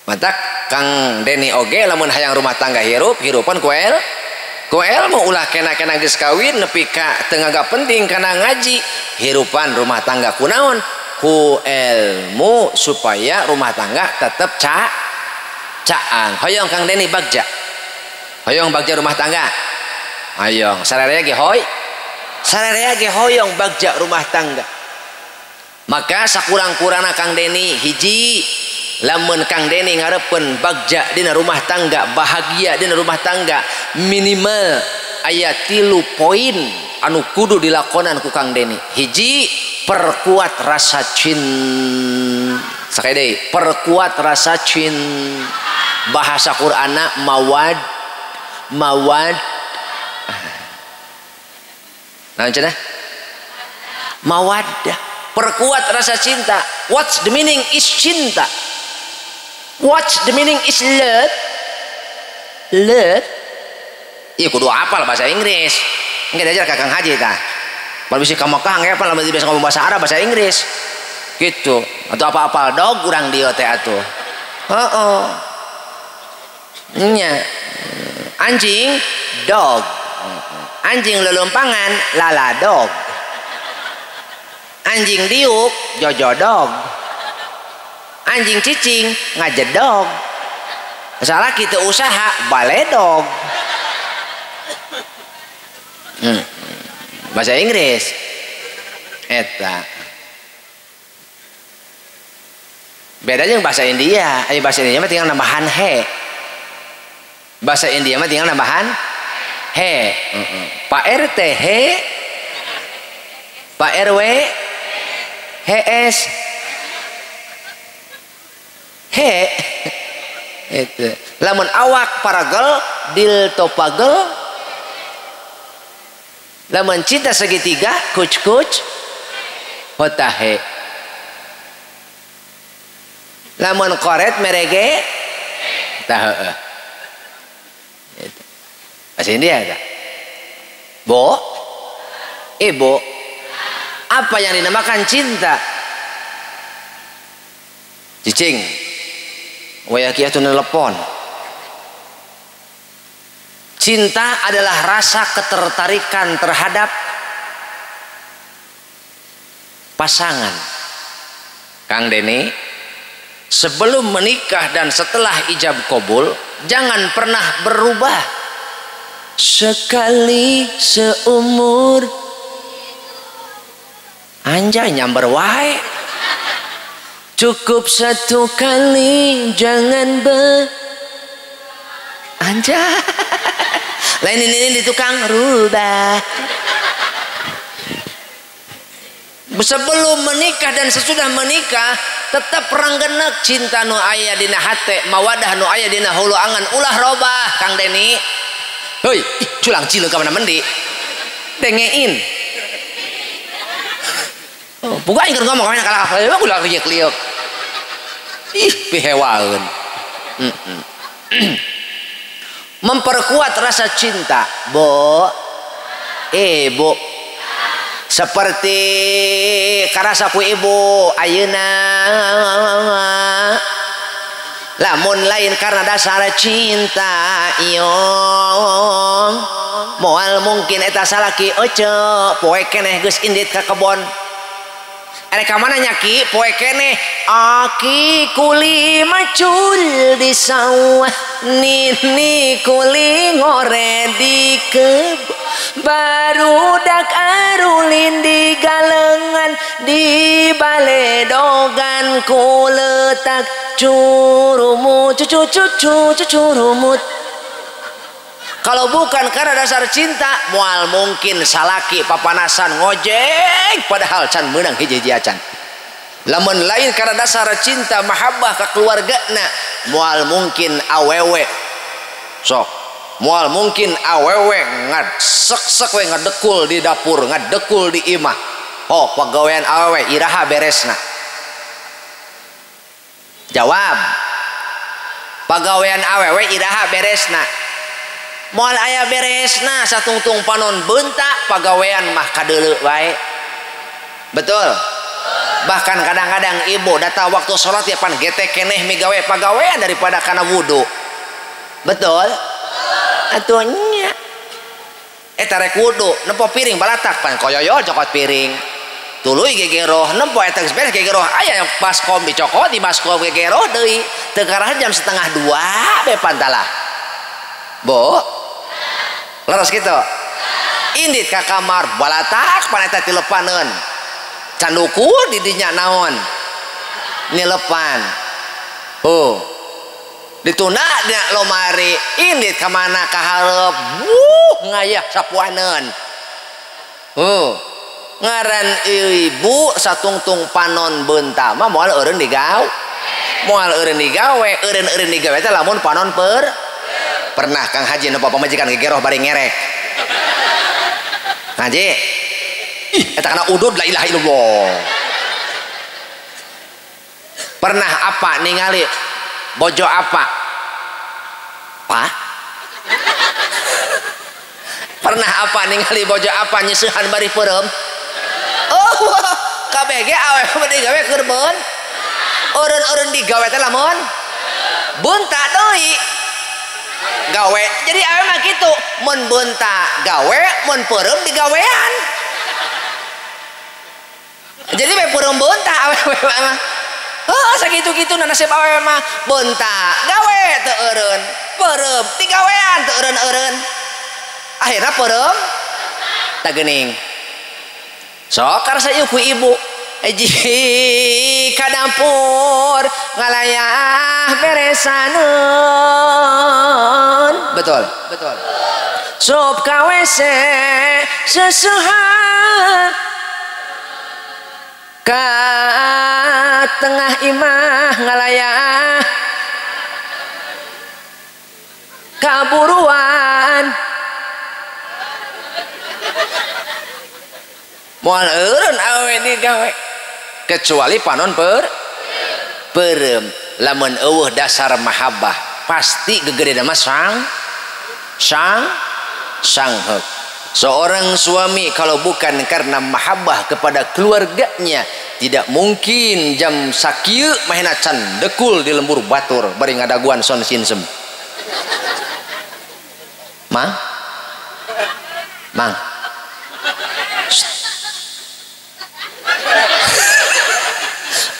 Matak Kang Deni oge lamun hayang rumah tangga hirup, hirupan ku ilmu ulah kena-kena geus kawin nepi ka teu ngaga penting kana ngaji, hirupan rumah tangga kunaon? Ku ilmu supaya rumah tangga tetep caang. Hoyong Kang Deni bagja. Hoyong bagja rumah tangga. Hoyong sararea ge hoy. Sararea ge hoyong bagja rumah tangga. Maka sakurang-kurangna Kang Deni hiji lamun Kang Deni ngarepkeun bagja dina rumah tangga, bahagia dina rumah tangga, minimal aya 3 poin anu kudu dilakonan ku Kang Deni. Hiji, perkuat rasa cinta. Sakali deui, perkuat rasa cinta. Bahasa Qur'anna mawad, mawad. Naon cenah? Mawaddah. Perkuat rasa cinta. What's the meaning is cinta? What's the meaning is love? Love? Iya kudu apal bahasa Inggris. Engke diajar ka Kang Haji tah. Bal bisi ka Mekah engke apal lamun bisa ngomong bahasa Arab, bahasa Inggris. Gitu. Atau apa-apal dog urang dieu teh atuh. Heeh. Nya. Anjing dog. Anjing lelumpangan lala dog. Anjing diuk jojodog. Anjing cicing ngajedog. Salah kita usaha baledog. Bahasa Inggris eta. Beda jeung bahasa India. Ayo bahasa India mah tinggal nambahan he. Bahasa India mah tinggal nambahan he. Pak RT he, Pak RW HS he. Itu lamun awak paragel dil topagel Lamun cinta segitiga kuc kuc hotahe. Lamun koret merege tah heueuh. Bahasa India eta. Bo, ibu, apa yang dinamakan cinta? Cicing, wayah kieu tuh nelepon. Cinta adalah rasa ketertarikan terhadap pasangan. Kang Deni, sebelum menikah dan setelah ijab kabul, jangan pernah berubah. Sekali seumur anjay nyamber wae. Cukup satu kali, jangan be anjay. Lain ini di tukang rubah. Sebelum menikah dan sesudah menikah tetap ranggenek cinta nu aya dina hate, mawadah nu aya dina hulu angan, ulah robah Kang Deni. Hoi, culang cileung ka mana mendi. Dengein. Oh, buka aing keur ngomong ka kalah ulah liuk-liuk. Ih, pihewaeun. Memperkuat rasa cinta, Bo. Ibu. Seperti karasa ku ibu ayeuna. Lamun lain karena dasar cinta iong moal mungkin eta salaki ece poe keneh geus indit ka kebon. Erek ka mana nya ki poe keneh aki kuli macul di sawah nini kuli ngore di kebon barudak arulin di galengan di baledogan ku letak curumut cucu cucu curumut. Kalau bukan karena dasar cinta moal mungkin salaki papanasan ngojek padahal can meunang hiji-hiji acan. Lamun lain karena dasar cinta mahabbah ka keluargana moal mungkin awewe sok moal mungkin awewe ngadsek-sek we ngadekul di dapur ngadekul di imah. Oh pagawean awewe iraha beresna? Jawab, pagawean awewe iraha beresna? Moal aya beresna satungtung panon beunta pagawean mah kadeuleu wae. Betul? Bahkan kadang-kadang ibu datang waktu sholat ya pan getek keneh migawe pagawean daripada kana wudu. Betul? Atuh nya. Eta rek wudu nempo piring balatak pan koyoyo cokot piring. Tuluy gegeroh nempo eta geus beres gegeroh aya baskom dicokot di baskom gegeroh deui. Teu karahan jam 1:30 be pantalah. Bo, leres gitu. Indit ka kamar balatak pan eta tilepaneun. Canduku di dinya naon? Nilepan. Oh. Ditunda dina lomari, indit ka mana ka hareup. Wuh, ngayah sapuaneun. Oh. Ngaran ibu satungtung panon beunta mah moal eureun digawe. Moal eureun digawe, eureun-eureun digawe teh lamun panon per pernah Kang Haji nempo pamajikan gegeroh bari ngerek. Kang Haji, ih eta kana udud la ilaha illallah. Pernah apa ningali bojo apa? Pak? Pernah apa ningali bojo apa nyeusehan bari peureum? Oh, kabeh ge awewe digawe keur beun. Eureun-eureun digawe teh lamun beunta deui. Gawe jadi awewe mah kitu mun beunta gawe mun peureum digawean. Jadi we peureum beunta awewe mah. Heuh sakitu-kitu na nasib awewe mah beunta gawe teu eureun, peureum digawean teu eureun-eureun. Akhirna peureum tah geuning. Sok karasa ieu ku ibu jika dapur ngalayah beresaneun. Betul, betul. Sup ka WC sesuha ka tengah imah ngalayah kaburuan. Moal eureun awewe digawe kecuali panon peureum. Lamun eueuh dasar mahabbah pasti gegedena mah sangheuk. Seorang suami kalau bukan karena mahabbah kepada keluarganya tidak mungkin jam sakieu mahena can dekul di lembur batur bari ngadaguan son sinsem. Mang? Mang.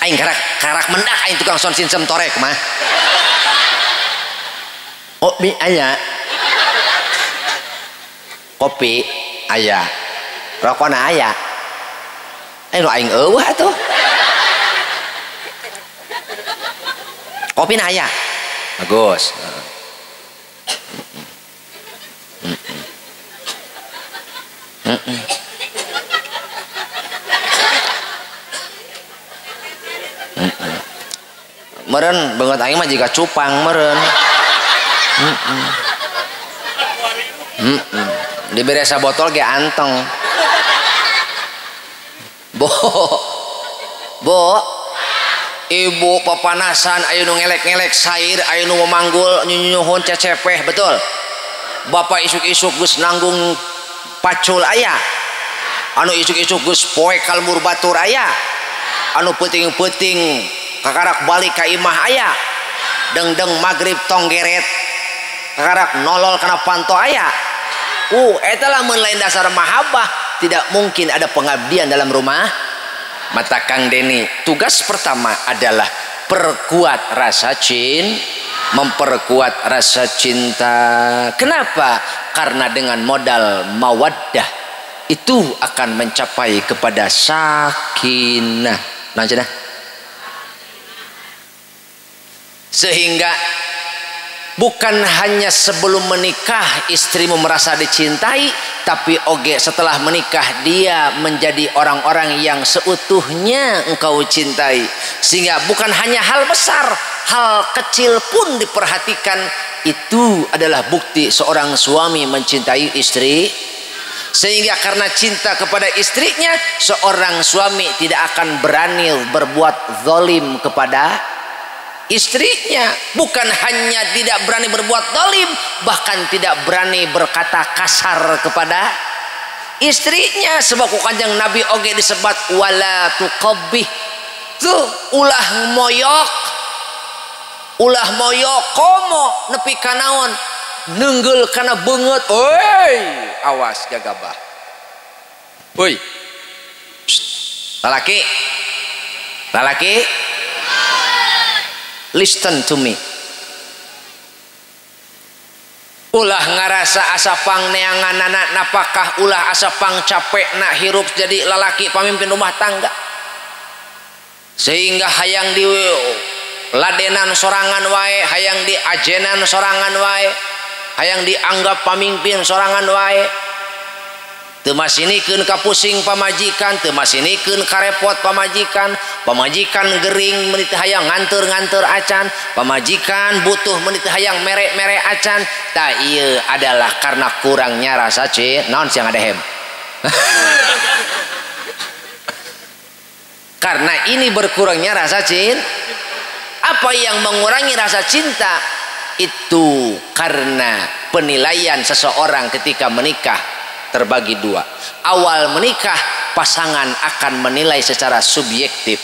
Aing karak mendak aing tukang son sinsem torek mah. Oh, mi aya. Kopi aya. Rokona aya. Nu aing eueuh atuh. Kopi na aya. Bagus. Meureun beungeut aing mah jiga cupang meureun. Dibere sabotol ge anteng. Bo, bo, ibu papanasan ayo nu ngelek-ngelek sair, ayo nu memanggul nyunyuhun cecepeh, betul. Bapak isuk-isuk geus nanggung pacul aya, anu isuk-isuk geus poe kalmur batur aya, anu peuting-peuting kakarak balik ka imah aya, dengdeng magrib tonggeret, kakarak nolol kana panto aya. Eta lamun lain dasar mahabbah tidak mungkin ada pengabdian dalam rumah. Mata Kang Deni, tugas pertama adalah perkuat rasa cinta, memperkuat rasa cinta. Kenapa? Karena dengan modal mawaddah itu akan mencapai kepada sakinah. Nah, sehingga bukan hanya sebelum menikah istrimu merasa dicintai, tapi oge setelah menikah dia menjadi orang-orang yang seutuhnya engkau cintai. Sehingga bukan hanya hal besar, hal kecil pun diperhatikan. Itu adalah bukti seorang suami mencintai istri. Sehingga karena cinta kepada istrinya, seorang suami tidak akan berani berbuat zalim kepada istrinya. Bukan hanya tidak berani berbuat zalim, bahkan tidak berani berkata kasar kepada istrinya. Sebab ku Kanjeng Nabi oge disebat wala tuqabbih. Tuh ulah moyok, ulah moyok komo nepi kanaon nenggel kana beungeut. Oi, awas gagabah. Woi, lalaki, lalaki, listen to me. Ulah ngarasa asapang neanganana napakah, ulah asapang capek nak hirup jadi lalaki pamimpin rumah tangga. Sehingga hayang di ladenan sorangan wae, hayang di ajenan sorangan wae, hayang dianggap pamimpin sorangan wae. Teu masinikeun kapusing pamajikan, teu masinikeun karepot pamajikan, pamajikan gering meuni teu hayang nganteur-nganteur acan, pamajikan butuh meuni teu hayang mere-mere acan. Tah ieu adalah karena kurangnya rasa cinta. Naon siang adehem? Karena ini berkurangnya rasa cinta. Apa yang mengurangi rasa cinta? Itu karena penilaian seseorang ketika menikah terbagi dua. Awal menikah pasangan akan menilai secara subjektif,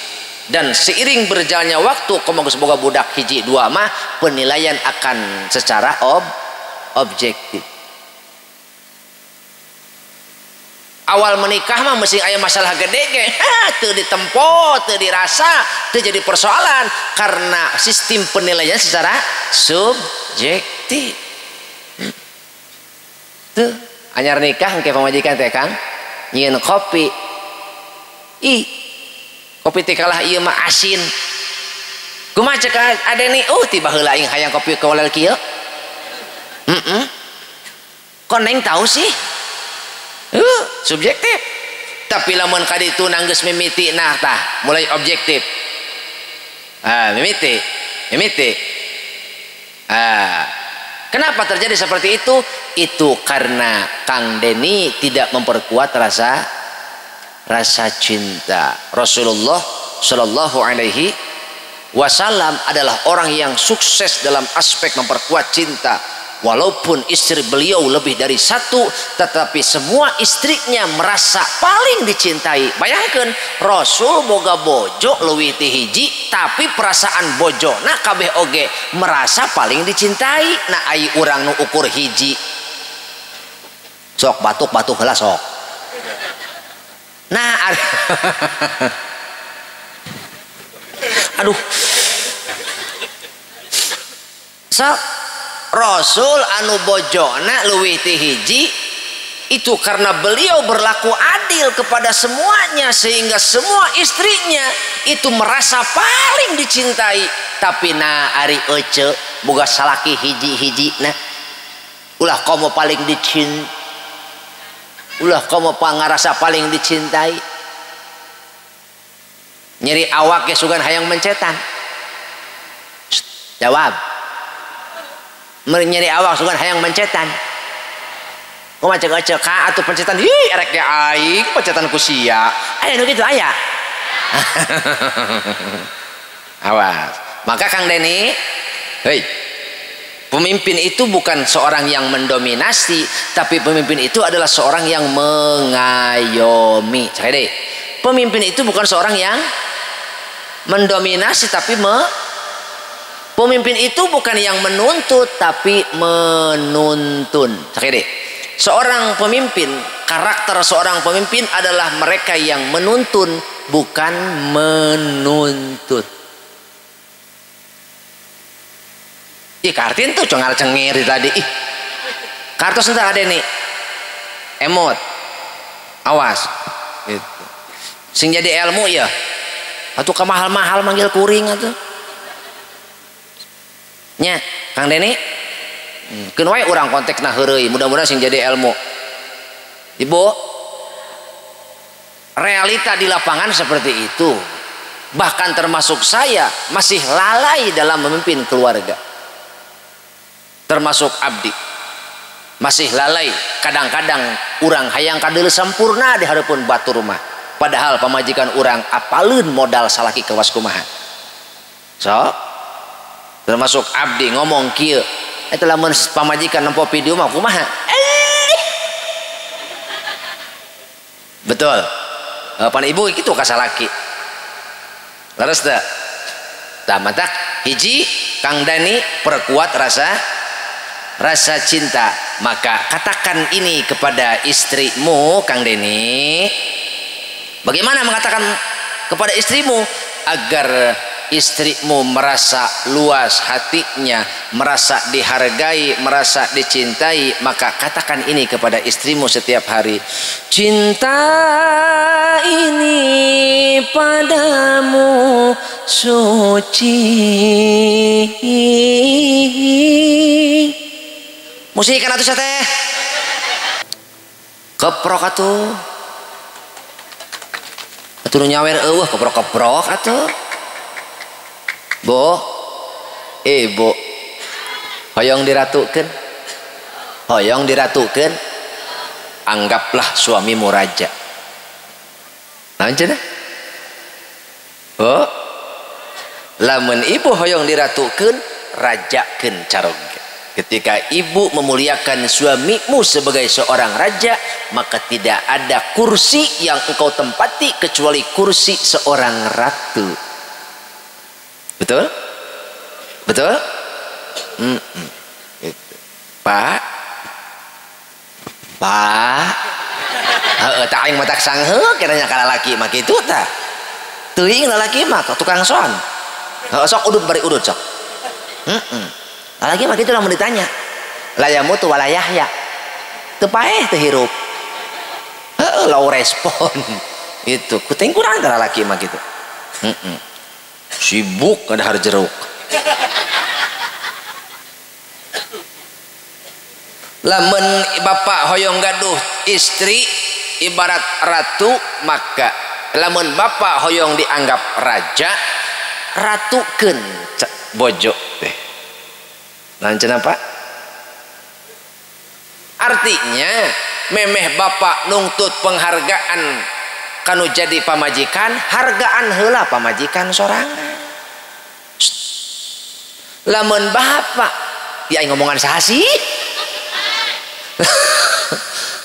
dan seiring berjalannya waktu semoga budak hiji dua mah penilaian akan secara objektif. Awal menikah mah mesti aya masalah gede ge, teu ditempo, teu dirasa, teu jadi persoalan karena sistem penilaian secara subjektif. Tuh anyar nikah engke pamajikan teh Kang nyieun kopi. Ih, kopi teh kalah ieu mah asin. Kumaha cek adeni? Tiba heula aing hayang kopi kawalel kieu. Heeh. Kok neng tahu sih? Subjektif. Tapi lamun kaditu nanggeus mimiti nah tah mulai objektif. Ah, mimiti, mimiti. Ah. Kenapa terjadi seperti itu? Itu karena Kang Deni tidak memperkuat rasa Rasa cinta. Rasulullah Shallallahu Alaihi Wasallam adalah orang yang sukses dalam aspek memperkuat cinta. Walaupun istri beliau lebih dari satu, tetapi semua istrinya merasa paling dicintai. Bayangkan, Rasul boga bojo leuwih ti hiji, tapi perasaan bojona kabeh oge merasa paling dicintai. Nah, ai urang nu ukur hiji. Sok batuk-batuk heula sok. Nah, aduh. Sok Rasul anu bojona leuwih ti hiji itu karena beliau berlaku adil kepada semuanya sehingga semua istrinya itu merasa paling dicintai. Tapi na ari ece boga salaki hiji-hiji nah ulah komo paling dicintai, ulah komo pangarasa paling dicintai. Nyeri awak ge sugan hayang mencetan. Jawab. Nyeri awak sugan hayang mencetan. Kumaha cek ece ka atuh pencetan, ih erek ge aing pencetan ku sia. Aya nu kitu aya. Awas. Maka Kang Deni, hei. Pemimpin itu bukan seorang yang mendominasi, tapi pemimpin itu adalah seorang yang mengayomi. Cek deh. Pemimpin itu bukan seorang yang mendominasi, tapi pemimpin itu bukan yang menuntut, tapi menuntun. Cek deh. Seorang pemimpin, karakter seorang pemimpin adalah mereka yang menuntun, bukan menuntut. Ih, Kartin tuh cengar cengir tadi. Ih, kartus entar ada nih. Emot. Awas. Gitu. Sing jadi ilmu ya. Atuh kemahal-mahal manggil kuring atuh. Nya, Kang Deni. Keun wae urang konteksna heureuy, mudah-mudahan sing jadi ilmu. Ibu, realita di lapangan seperti itu. Bahkan termasuk saya masih lalai dalam memimpin keluarga. Termasuk abdi masih lalai, kadang-kadang urang hayang kadeul sempurna di hareupeun batur rumah, padahal pamajikan urang apaleun modal salaki kawas kumaha. So termasuk abdi ngomong kieu, eta lamun pamajikan nempo video mah kumaha? Betul. Pan ibu kitu ka salaki. Leres teu? Tah matak hiji Kang Dani perkuat rasa cinta. Maka katakan ini kepada istrimu, Kang Deni. Bagaimana mengatakan kepada istrimu agar istrimu merasa luas hatinya, merasa dihargai, merasa dicintai? Maka katakan ini kepada istrimu setiap hari. Cinta ini padamu suci. Musik kan atuh teh. Keprok atuh. Atuh nu nyawer eueuh keprok-keprok atuh. Bo, ibu, hoyong diratukeun. Hoyong diratukeun. Anggaplah suamimu raja. Naon cenah? Bo, lamun ibu hoyong diratukeun, rajakeun caroge. Ketika ibu memuliakan suamimu sebagai seorang raja, maka tidak ada kursi yang engkau tempati kecuali kursi seorang ratu. Betul? Betul? Gitu. Pak, Pak, heeh, tak aing matak sangheuh kiranya ka lalaki mah kitu tah. Teuing lalaki mah tukang son. Heeh, sok udut bari udut sok. Lagi mah kitu lamun ditanya. Layamu tu wala yahya. Teu paeh teu hirup. Heeh, low respon. Itu kuting kurang tah lalaki mah kitu. Sibuk ngadahar jeruk. Lamun bapak hoyong gaduh istri ibarat ratu, maka lamun bapak hoyong dianggap raja, ratukeun bojo teh. Naon cenah Pak? Artinya memeh bapak nungtut penghargaan Kanu jadi pamajikan hargaan heula pamajikan sorangan. Lamun bapak ya ngomongan saha sih?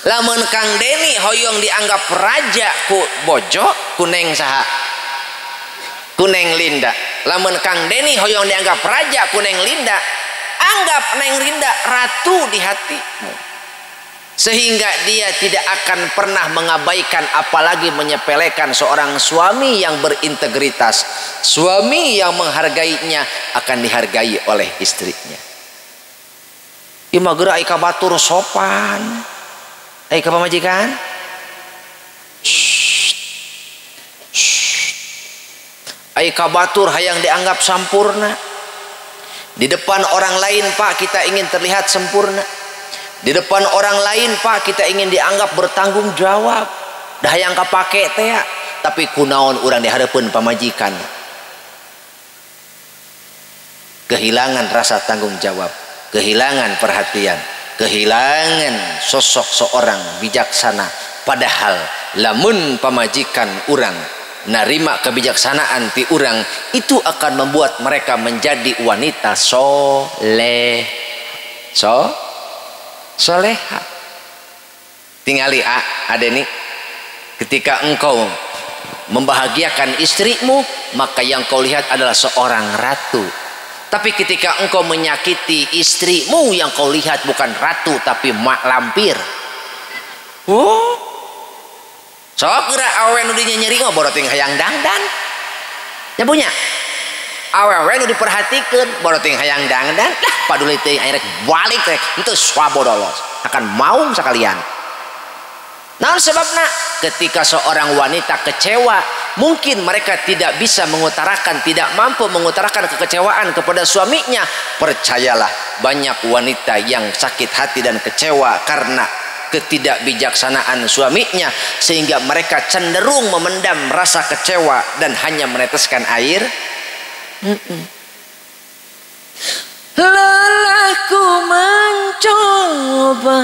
Lamun Kang Deni hoyong dianggap raja ku bojo ku neng saha? Ku Neng Linda. Lamun Kang Deni hoyong dianggap raja ku Neng Linda, anggap Neng Linda ratu di hatimu. Sehingga dia tidak akan pernah mengabaikan apalagi menyepelekan seorang suami yang berintegritas. Suami yang menghargainya akan dihargai oleh istrinya. Ieu mah geura ai ka batur sopan. Ai ka pamajikan? Ai ka batur hayang dianggap sampurna. Di depan orang lain Pak kita ingin terlihat sempurna. Di depan orang lain Pak kita ingin dianggap bertanggung jawab. Dah yang kapake teh, tapi kunaon urang dihareupeun pamajikan. Kehilangan rasa tanggung jawab, kehilangan perhatian, kehilangan sosok seorang bijaksana. Padahal lamun pamajikan urang narima kebijaksanaan ti urang, itu akan membuat mereka menjadi wanita soleh. Soleha. Tingali adeni, ketika engkau membahagiakan istrimu, maka yang kau lihat adalah seorang ratu. Tapi ketika engkau menyakiti istrimu, yang kau lihat bukan ratu tapi mak lampir. Oh. Sok geura awewe nu dinyenyeri mah boro teuing hayang dangdan. Ya punya. Awewe nu diperhatikeun boro teuing hayang dangdan, lah paduli teuing aya rek balik rek henteu swabodolos akan maung sakalian. Naon sebabna? Ketika seorang wanita kecewa, mungkin mereka tidak bisa mengutarakan, tidak mampu mengutarakan kekecewaan kepada suaminya. Percayalah, banyak wanita yang sakit hati dan kecewa karena ketidakbijaksanaan suaminya, sehingga mereka cenderung memendam rasa kecewa dan hanya meneteskan air. Lelahku mencoba.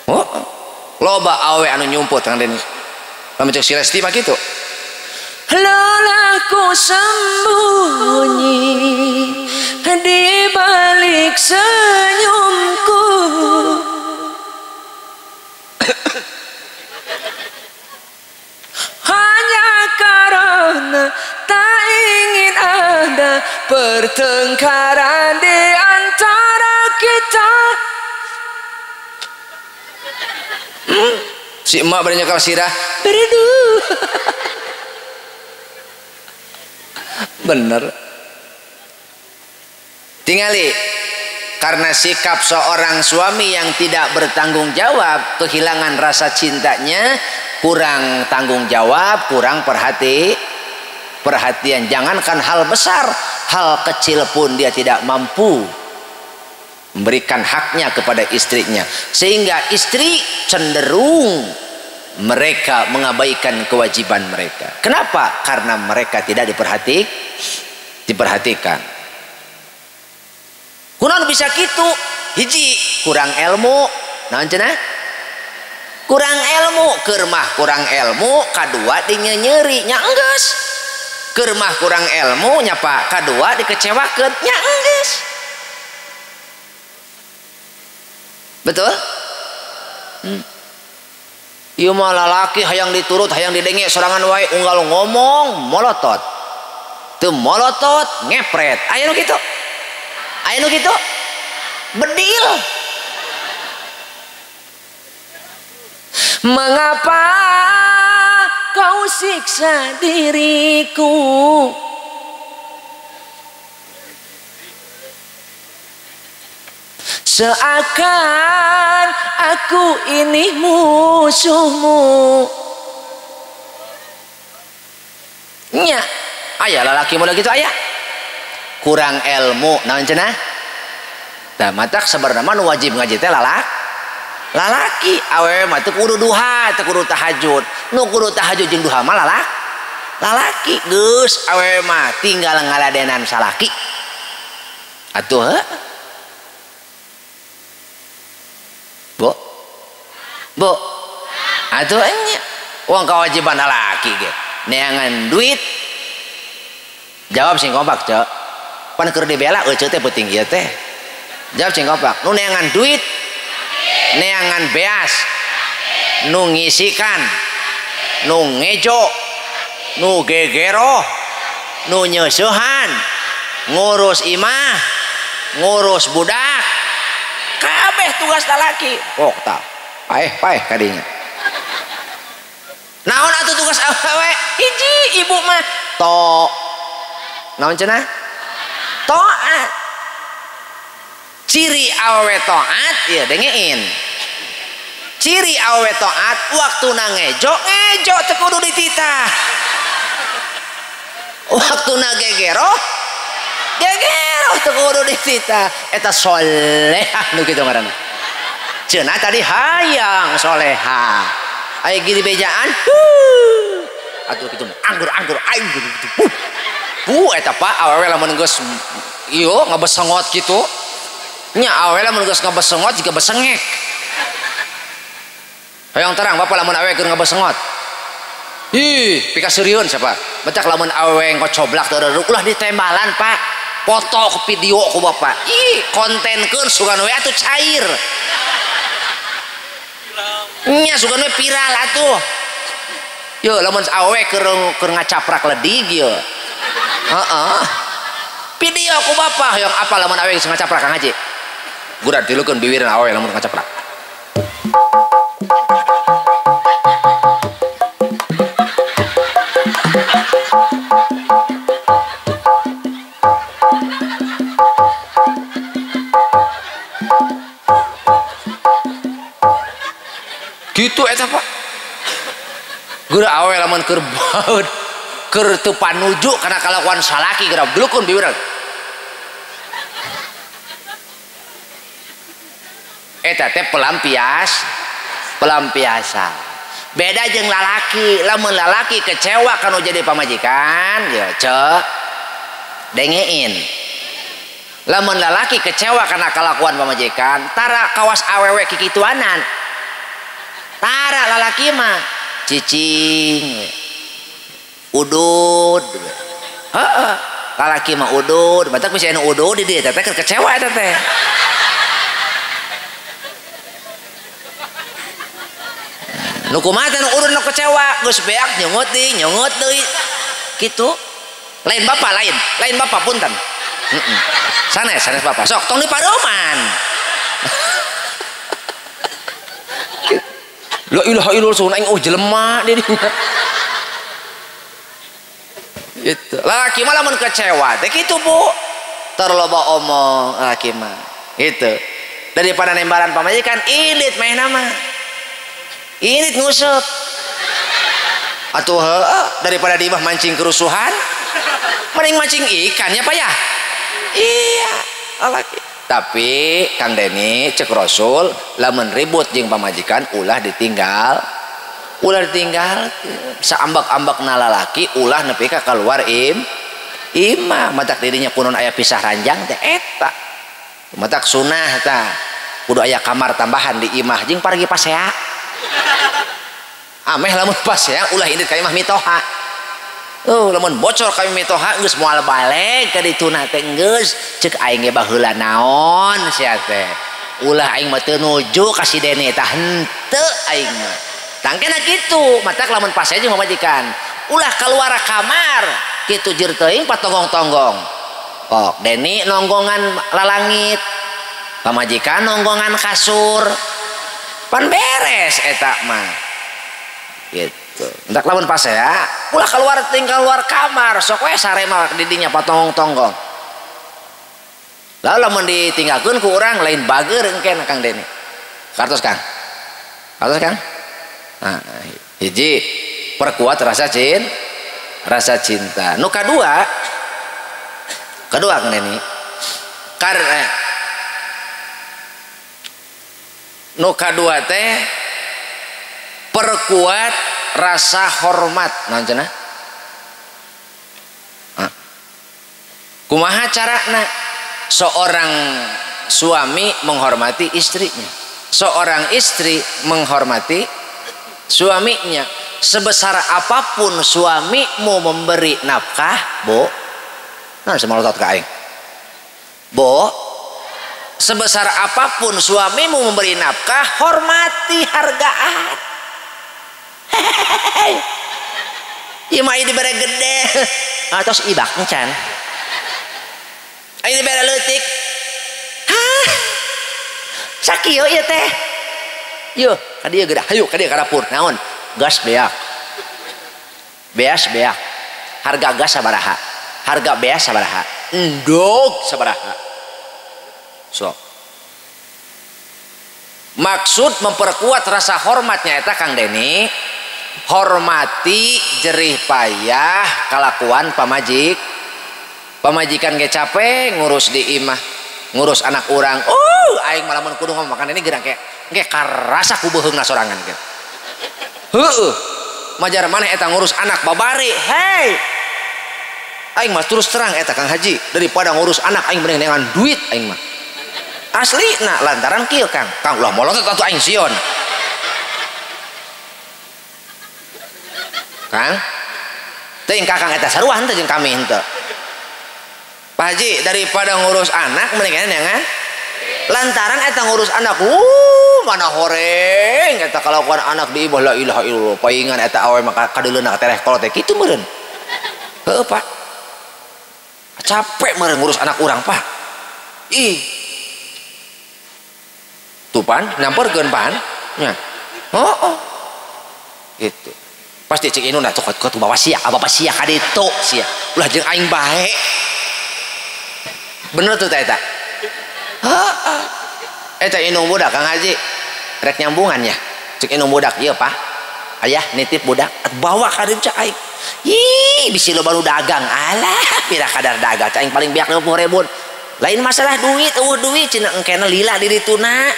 Oh, loba awe anu nyumput Kang Deni. Lamun cek si Lesti mah kitu. Lelahku sembunyi di balik senyumku. Hanya karena tak ingin ada pertengkaran di antara kita. Si emak bari nyekal sirah berdua. Bener. Tingali, karena sikap seorang suami yang tidak bertanggung jawab, kehilangan rasa cintanya, kurang tanggung jawab, kurang perhatian. Jangankan hal besar, hal kecil pun dia tidak mampu memberikan haknya kepada istrinya, sehingga istri cenderung mereka mengabaikan kewajiban mereka. Kenapa? Karena mereka tidak diperhatikan. Kunaon bisa kitu? Hiji, kurang ilmu. Naon cenah? Kurang ilmu, keur mah kurang ilmu, kadua dinyenyeri nya enggeus. Keur mah kurang ilmu nya Pak, kadua dikecewakeun nya enggeus. Betul? Ieu mah lalaki hayang diturut, hayang didenge sorangan wae, unggal ngomong molotot. Teu molotot ngepret. Aya nu kitu? Aya nu kitu? Bedil. Mengapa kau siksa diriku? Seakan aku ini musuhmu. Nya, aya lalaki model gitu aya. Kurang ilmu, naon cenah? Tah matak sabarna mah nu wajib ngaji teh lalaki. Awewe mah teu kudu duha, teu kudu tahajud. Nu kudu tahajud jeung duha mah lalaki. Geus awewe mah tinggal ngaladenan salaki. Atuh heuh. Bu. Bu. Atuh nya. Uang kewajiban lalaki ge. Neangan duit. Jawab sing kompak, Cok. Pan keur dibela euceu teh peuting ieu teh. Jawab sing kompak. Nu neangan duit, neangan beas, nu ngisikan, nu ngejo, nu gegeroh, nu nyeusehan, ngurus imah, ngurus budak. Kabeh tugas lalaki. Oh, tah. Paeh paeh kadinya. Naon atuh tugas awewe? Hiji ibu mah to. Naon cenah? Toat. Ciri awewe toat ya dengein. Ciri awewe toat waktu ngejo ngejo teu kudu dititah. Waktu gegeroh gegeroh teu kudu dititah. Eta solehah nu kitu ngaranna. Cenah tadi hayang soleha. Aya gini bejaan. Atuh kitu anggur-anggur aing gitu. Bu eta Pak awewe lamun geus ieu ngabesengot kitu. Nya awewe lamun geus ngabesengot jiga besengek. Hayang terang bapak lamun awewe keur ngabesengot. Ih, pikaseurieun siapa? Betak lamun awewe ngocoblak teu ulah ditembalan Pak. Foto video ku bapak. Ih, kontenkeun sugan we atuh cair. Nya sugan we viral atuh. Yo lamun awewe keur ngacaprak ledig ye. Heeh. Video ku bapak hayang apa lamun awewe geus ngacaprak Kang Haji. Gura tilukeun biwirna awewe lamun ngacaprak. Gitu eta Pak. Gura awewe lamun keur baeud keur teu panuju kana kalakuan salaki geura dulukun biwirna. Eta teh pelampiasan. Beda jeung lalaki, lamun lalaki kecewa kanu jadi pamajikan, ya cek dengein. Lamun lalaki kecewa kana kalakuan pamajikan, tara kawas awewe kikituanan. Tara lalaki mah cicing udud. Heeh, lalaki mah udud, batak bisa anu udud di dieu teh kecewa eta teh. Nu kumaha teh nu urun nu kecewa, geus beak nyongot deui, nyongot deui. Kitu. Lain bapak lain, lain bapak punten. Heeh. Sanes, sanes bapak. Sok tong dipareuman. La ilaha illallah sun aing oh jelema di dinya. Gitu. Lalaki mah lamun kecewa teh kitu Bu. Terloba omong lalaki mah. Gitu. Daripada nembaran pamajikan ilit mehna mah. Ilit nguseup. Atuh heueuh daripada di imah mancing kerusuhan mending mancing ikan ya Pak ya. Iya, lalaki. Tapi Kang Deni cek Rasul lamun ribut jeung pamajikan ulah ditinggal. Ulah ditinggal saambak-ambakna lalaki ulah nepi ka keluar imah matak dirinya kunon aya pisah ranjang teh eta. Matak sunah tah kudu aya kamar tambahan di imah jeung pargi pasea. Ameh lamun pasea ulah indit ka imah mitoha. Oh, lamun bocor kami mitoha geus moal balik ka dituna teh geus ceuk aing ge baheula naon sia teh. Ulah aing mah teu nuju ka si Deni tah henteu aing mah. Tangkena kitu, matak lamun pasea jeung pamajikan. Ulah keluar kamar kitu jeur teuing patonggong-tonggong. Kok Deni nonggongan lalangit, pamajikan nonggongan kasur. Pan beres eta mah. Gitu. Entak lamun pasea ulah keluar tinggal keluar kamar sok we sarema didinya patonggong-tonggong. Lalu lamun ditinggalkeun ku urang lain bager engke Kang Deni. Kartos Kang. Kartos Kang. Nah, hiji perkuat rasa cinta. Nu kadua, kedua Kang Deni. Karena nu kadua teh perkuat rasa hormat. Naon cenah? Kumaha carana seorang suami menghormati istrinya, seorang istri menghormati suaminya? Sebesar apapun suamimu memberi nafkah, Bu. Nah, semalotot ka aing. Bu, sebesar apapun suamimu memberi nafkah, hormati hargaan. Hehehe. Ieu mah dibere gede. Atos ibak encan. Aing dibere leutik. Hah? Sakieu ieu teh. Yeuh, ka dieu geura. Hayu ka dieu ka dapur. Naon? Gas beak. Beas beak. Harga gas sabaraha? Harga beas sabaraha? Endog sabaraha? So. Maksud memperkuat rasa hormatnya eta Kang Deni, hormati jerih payah kalakuan pamajik. Pamajikan ge capek ngurus di imah, ngurus anak urang. Aing malah mun kudu ngomong makan ini gerang kayak karasa ku beuheungna sorangan ge. Heueuh. Majar maneh eta ngurus anak babari. Hei. Aing mah terus terang eta Kang Haji, daripada ngurus anak aing mending neangan duit aing mah. Asli nah lantaran kieu Kang. Kang ulah molotot atuh aing sieun. Kang. Teuing Kakang eta sarua henteu jeung kami henteu. Pak Haji, daripada ngurus anak mending neangan lantaran eta ngurus anak mana horeng eta kalakuan anak di imah la ilaha illallah paingan eta awe maka kadeuleuna tereh kolot teh kitu meureun. Heueuh Pak. Capek meureun ngurus anak urang Pak. Ih. Tuh pan nyamperkeun pan nya. Heueuh. Gitu. Pasti cek inuna tuh kuat bawa sia, bapak sia ka ditu sia. Ulah jeung aing bae. Bener tuh ta eta? Heeh. Eta indung budak Kang Haji rek nyambungannya. Cek indung budak ieu Pak. Ayah nitip budak bawa ka dieu cak aing. Ih, bisi loba nu dagang. Alah, pira kadar dagang cak aing paling beak 50.000. Lain masalah duit, eueuh duit cenah engkena lila di dituna.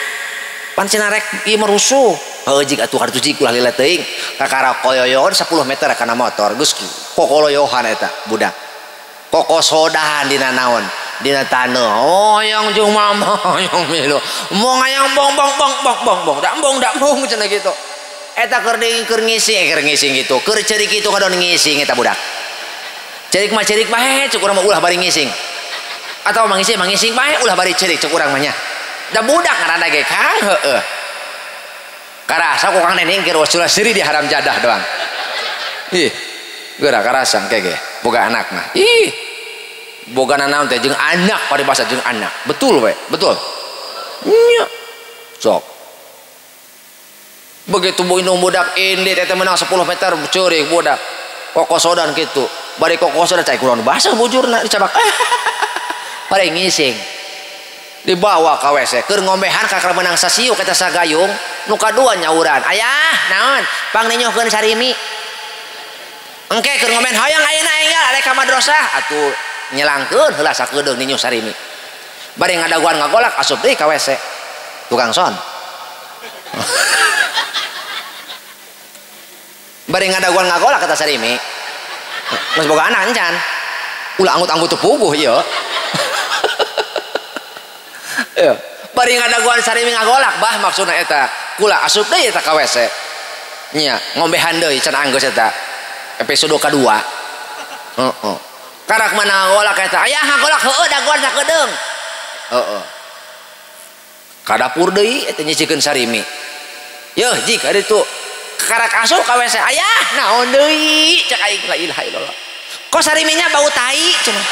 Pan cenah rek ieu merusuh. Heueuh jig atuh kartu jig ulah lila teuing. Kakara koyoyon 10 meter kana motor. Geus kokoloyohan eta budak. Kokosodahan dina naon? Dina taneuh. Oh, yang jeung mama, yang milu. Mau ngayang bong bong bong bong bong bong. Dak bong dak bong cenah kitu. Eta keur ngising gitu. Keur ceurik kitu kadon ngising eta budak. Ceurik mah ceurik bae cek urang mah ulah bari ngising. Atau mangising bae ulah bari ceurik cek urang mah nya. Da budak ngaranna ge Kang heueuh. Karasa ku Kang Neneng keur ulah seuri di haram jadah doang. Ih, geura karasa engke ge boga anak mah. Ih. Boga nanaon teh jeung anak paribasa jeung anak. Betul we, betul. Nya. Sok. Begitu bu indung budak ini teh menang 10 meter ceurik budak. Kokosodan kitu. Bari kokosodan cai kurang basah bujurna dicabak. Bari ngising. Dibawa ka WC keur ngombehan kakara menang sasiuk eta sagayung nu kadua nyauran. Ayah, naon? Pang ninyohkeun sarimi. Engke keur ngombehan hoyong ayeuna enggal arek ka madrasah atuh nyelangkeun heula sakedeung ninyuh sarimi. Bari ngadaguan ngagolak asup deui ka WC. Tukang son. Bari ngadaguan ngagolak kata sarimi. Geus boga anak encan. Ulah anggut-anggut teu puguh ieu. Ieu. Bari ngadaguan sarimi ngagolak bah maksudna eta. Kula asup deui eta ka WC. Nya, ngombehan deui can anggeus eta. Episode kadua. Heeh. Karak mana ngagolak eta? Ayah ngagolak heueuh daguan sakedeung. Heeh. Ka dapur deui eta nyicikeun sarimi. Yeuh jik ari tu karak asup ka WC. Ayah naon deui cek aing la ilaha illallah. Kok sariminya bau tai cenah.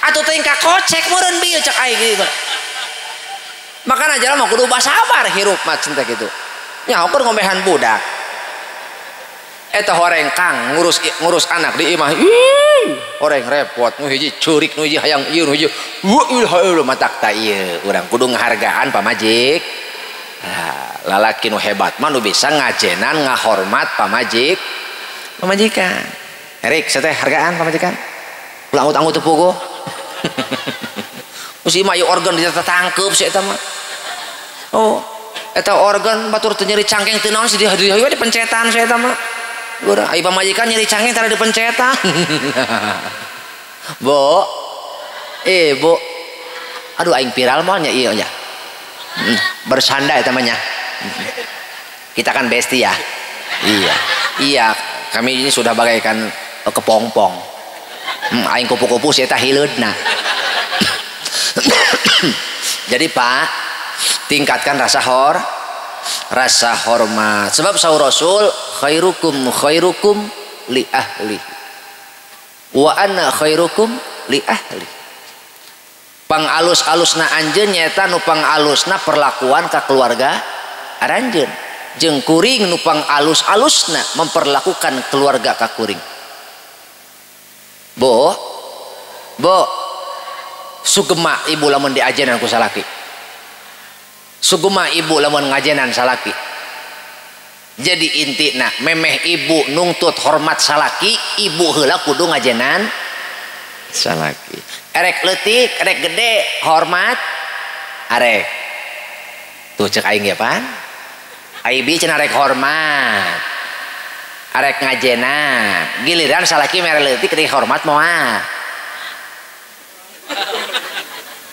Atuh teuing ka kocek meureun bieu cek aing gitu. Makana jalma kudu basabar hirup mah cinta kitu. Nya ukur ngombehan budak. Eta horeng Kang ngurus anak di imah. Ih, horeng repot nu hiji ceurik nu hiji hayang ieu nu hiji. Wa ilaha illallah matak ta ieu urang kudu ngahargaan pamajik. Nah, lalaki nu hebat mah nu bisa ngajenan ngahormat pamajik. Pamajikan. Erik sateh hargaan pamajikan. Ulah anggut-anggut teu puguh. Mesti mah ieu organ ditatangkeup si eta mah. Oh, eta organ batur teu nyeri cangkeng teu naon si di dipencetan si eta mah. Geura ai pamajikan nyeri cangkeng tara dipencetan. Bu. Bu. Aduh aing viral moal nya ieu nya. Bersanda eta mah nya. Kita kan besti ya. Iya, iya, kami ini sudah bagaikan kepompong. Aing kupu-kupu si eta hileudna. Jadi Pak, tingkatkan rasa rasa hormat. Sebab saur Rasul khairukum khairukum li ahli wa ana khairukum li ahli. Pangalus-alusna anjeun nyaeta nu pangalusna perlakuan ka keluarga aranjeun. Jeung kuring nu pangalus-alusna memperlakukan keluarga ka kuring. Bo, bo, sugema ibu lamun diajenan ku salaki. Sugema ibu lamun ngajenan salaki. Jadi intina memeh ibu nungtut hormat salaki, ibu heula kudu ngajenan salaki. Erek leutik, erek gede, hormat arek. Tuh cek aing ya pan. Aing cenah arek hormat. Arek ngajenan. Giliran salaki mere leutik rek hormat moal.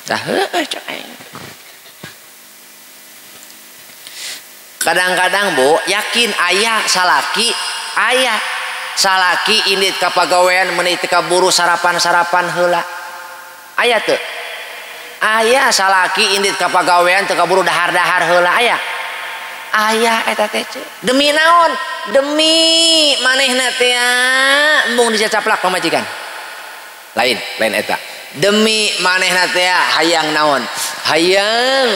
Tah heueuh cek aing. Kadang-kadang bu, yakin ayah salaki indit ka pagawean meuni teu kaburu sarapan-sarapan heula. Aya teu? Aya salaki indit ka pagawean teu kaburu dahar-dahar heula aya. Aya eta teh demi naon? Demi manehna teh embung dicacaplak pamajikan. Lain, lain eta. Demi manehna teh hayang naon? Hayang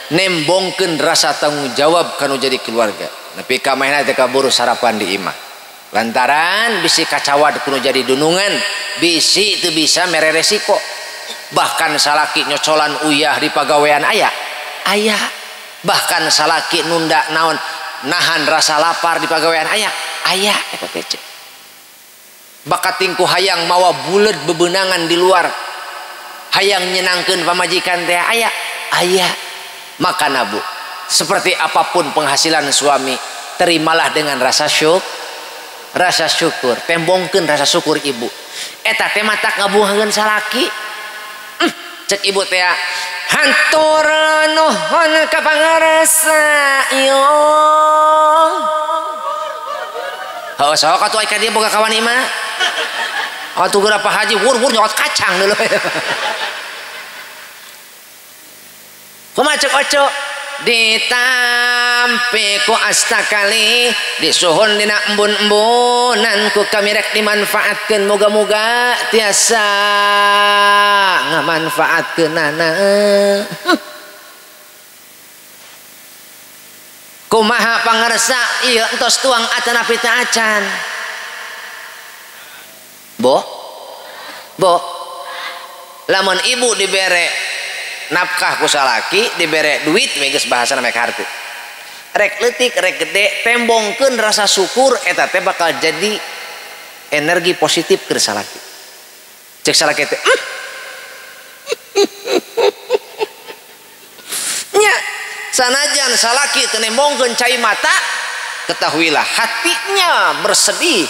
nembongkeun rasa tanggung jawab kanu jadi keluarga. Nepi ka manehna teh kaburu sarapan di imah. Lantaran bisi kacawad kudu jadi dunungan, bisi teu bisa mere resiko. Bahkan salaki nyocolan uyah di pagawean aya. Aya. Bahkan salaki nunda naon nahan rasa lapar di pagawean aya. Aya eta teh. Bakat tingku hayang mawa buleud bebenangan di luar. Hayang nyenangkeun pamajikan teh aya. Aya. Maka nabu, seperti apapun penghasilan suami, terimalah dengan rasa syukur, rasa syukur, tembongkeun rasa syukur ibu. Eta teh matak ngabuhkeun salaki. Cek ibu teh hantur nuhun ka pangarasa ieu. Heuh sok atuh ka dieu boga kawan imah. Atuh geura Pak Haji wur-wur nyokot kacang dulu. Kumaha cek oco? Ditampi ku astakali disuhun dina embun-embunan ku kami rek dimanfaatkeun moga-moga tiasa ngamanfaatkeunana. Kumaha pangarsa ieu entos tuang atanapi teu acan. Bo, bo, lamun ibu dibere nafkah ku salaki, dibere duit geus bahasana mek harti. Rek leutik rek gede tembongkeun rasa syukur eta teh bakal jadi energi positif keur salaki. Cek salaki teh nya sanajan salaki teu nembongkeun cai mata, ketahuilah hatinya bersedih.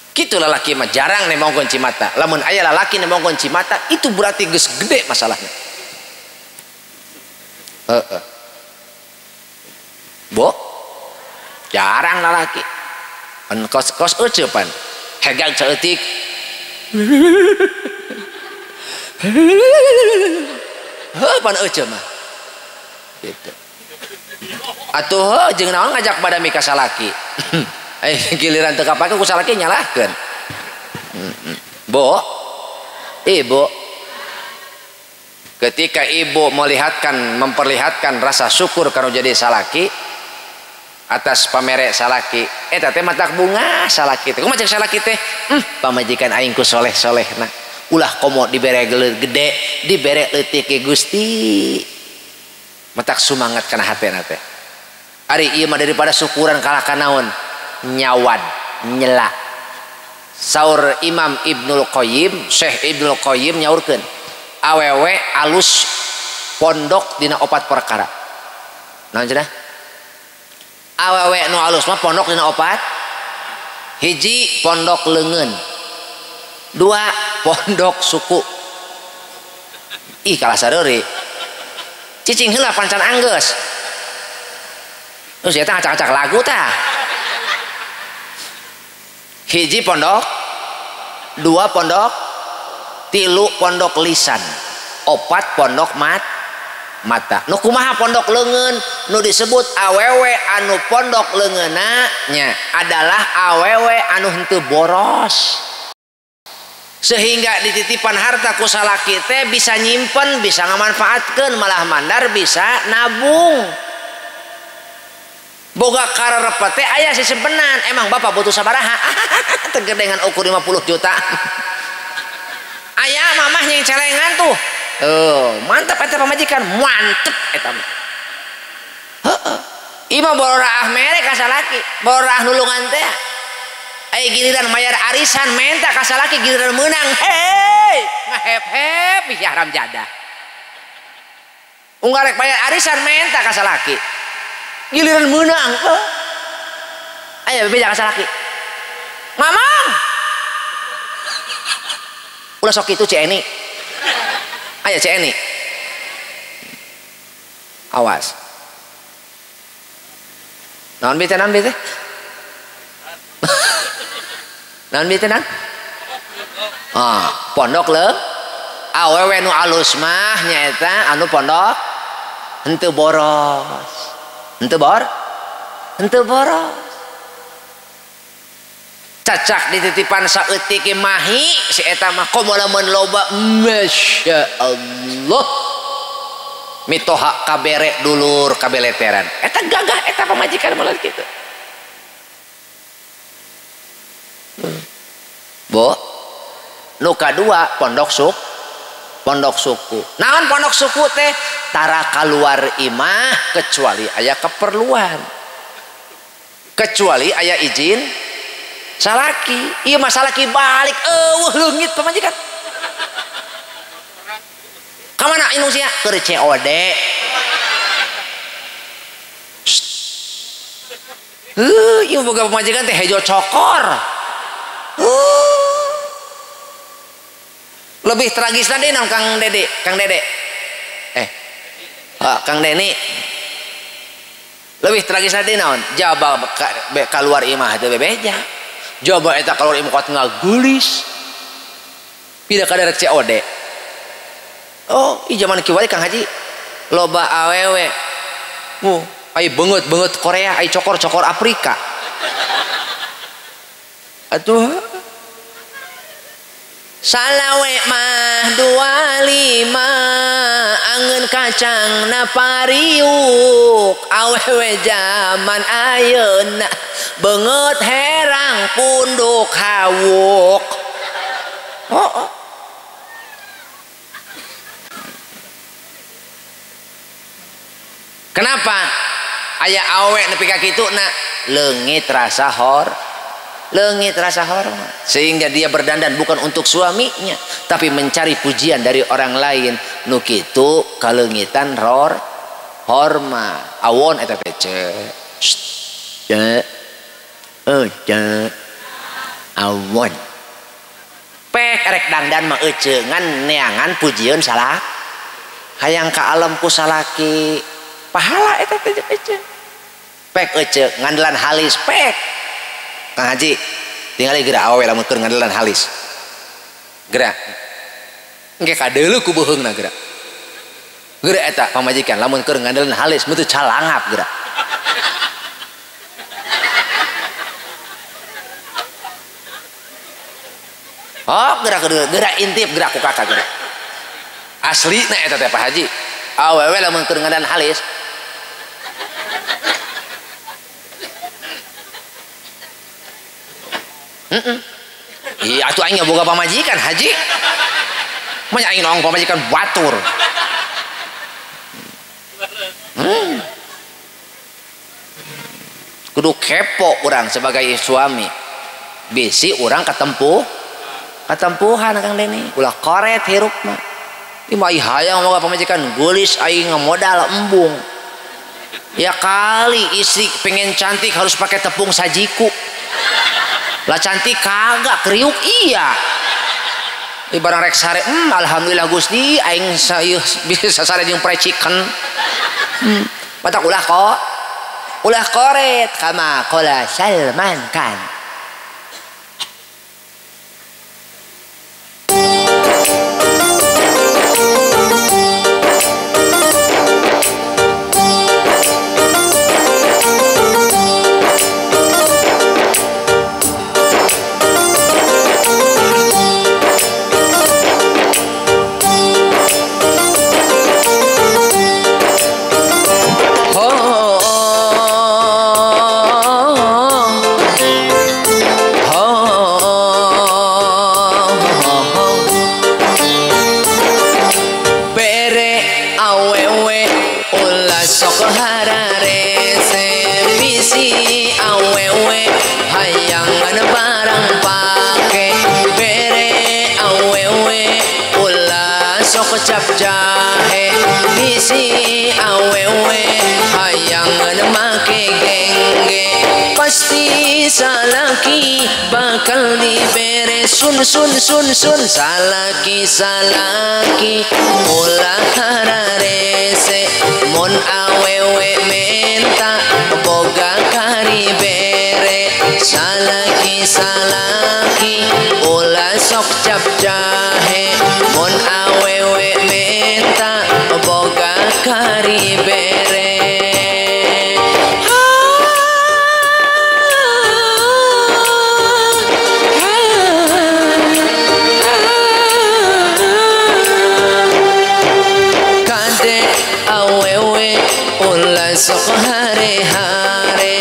Kitu lalaki mah jarang nembongkeun cimata. Lamun aya lalaki nembongkeun cimata itu berarti geus gede masalahnya. Heeh. Bo, jarang lalaki. Pan kos-kos euceu pan. Hegang saeutik. Heuh pan euceu mah. Gitu. Atuh heuh jeung naon ngajak badami ka salaki. Giliran teu kapake ku salaki nyalahkeun. Bo, ibu, ketika ibu melihatkan, memperlihatkan rasa syukur karena jadi salaki atas pamere salaki, eta teh matak bunga salaki teh. Kumaha cek salaki teh? Pamajikan aing ku soleh-solehna. Ulah komo dibere gede, dibere leutik ge Gusti. Matak sumangat kana hatena teh. Ari ieu mah daripada syukuran kalah ka naon? Nyawad, nyela. Saur Imam Ibnul Qayyim, Syekh Ibnul Qayyim nyaurkeun, awewe alus pondok dina opat perkara. Naon cenah? Awewe nu alus mah pondok dina opat. Hiji pondok leungeun. Dua pondok suku. Ih kalah sareuri. Cicing heula pancan anggeus. Terus eta ngacak-ngacak lagu tah. Hiji pondok, dua pondok, tilu pondok lisan, opat pondok mata. Nu kumaha pondok leungeun? Nu disebut awewe anu pondok leungeunna nya adalah awewe anu henteu boros. Sehingga dititipan harta ku salaki teh bisa nyimpen, bisa ngamanfaatkeun, malah mandar bisa nabung. Boga kararep teh aya sisimpenan. Emang bapak butuh sabaraha? Tegedengan ukur 50 juta. Aya mamah yang celengan tuh. Oh, mantep eta pamajikan, mantep eta mah. Heeh. Ieu mah bororaah mere ka salaki, bororaah nulungan teh. Aya giliran mayar arisan menta ka salaki, giliran meunang, hei, ngahep-hep ih haram jadah. Unggal rek bayar arisan menta ka salaki. Giliran meunang, aya bebeja ka salaki. Mamang. Ulah sok kitu Cek Eni. Ayo Cek Eni. Awas. Naon bi teh, naon bi teh? Naon bi teh, naon? Ah, pondok leung. Awewe nu alus mah nyaeta anu pondok henteu boros. Henteu bor? Henteu boros. Cacak dititipan saeutik mahi si eta mah komo lamun loba, Masya Allah, mitoha kabere dulur kabeleteran eta gagah eta pamajikan malah kitu. Bo nu kadua pondok pondok suku. Naon pondok suku teh? Tara kaluar imah kecuali aya keperluan, kecuali aya izin salaki. Iya masalah salaki balik eueuh leungit pamajikan. Ka mana indung sia? Keur COD. Heuh, ieu boga pamajikan teh hejo cokor. Lebih tragis lagi naon Kang Dede, Kang Dede. Kang Deni. Lebih tragis lagi naon? Jaba keluar imah teh bebeja. Jaba eta keluar imah kuat ngagulis. Pindah ka rek COD. Oh, i zaman kiwari Kang Haji loba awewe. Ai beungeut-beungeut Korea, ai cokor-cokor Afrika. Atuh salawe mah 25 angeun kacang na pariuk awewe zaman ayeuna beungeut herang punduk hawuk. Oh, oh. Kenapa aya awe nepi ka kitu na leungit rasa hor, leungit rasa hormat, sehingga dia berdandan bukan untuk suaminya tapi mencari pujian dari orang lain. Nu kitu kaleungitan ror hormat awon eta teh ce awon pek rek dandan mah ece ngan neangan pujieun salah hayang ka alam ku salaki pahala eta teh ece pek ece ngandelan halis pek. Kang Haji tinggali geura awewe lamun keur ngandelan halis geura engke kadeuleu ku beuheungna geura geura eta pamajikan lamun keur ngandelan halis meutu calangap geura. Oh geura geura intip geura ku kakak geura asli na eta teh Pak Haji awewe lamun keur ngandelan halis. Iya atuh aing boga pamajikan Haji. Manya aing nong pamajikan batur. Kudu kepo urang sebagai suami. Bisi urang katempuh. Katempuhan Kang Deni. Ulah koret hirup mah. Ieu mah hayang boga pamajikan geulis aing ngamodal embung. Ya kali istri pengen cantik harus pakai tepung sajiku. Lah cantik kagak kriuk iya. Di barang rek sare, alhamdulillah Gusti aing sayeuh bisa sare jeung fried chicken. Batak ulah kok. Ulah koret kama qala Salman Khan. Cap jahe bisi awewe hayangan make gengge pasti salaki bakal dibere sun sun sun sun salaki salaki ulah hararese mun awewe menta boga kari bere salaki salaki ulah sok cap jahe mun awewe menta boga kari bere. Kade awewe ulah sok hare hare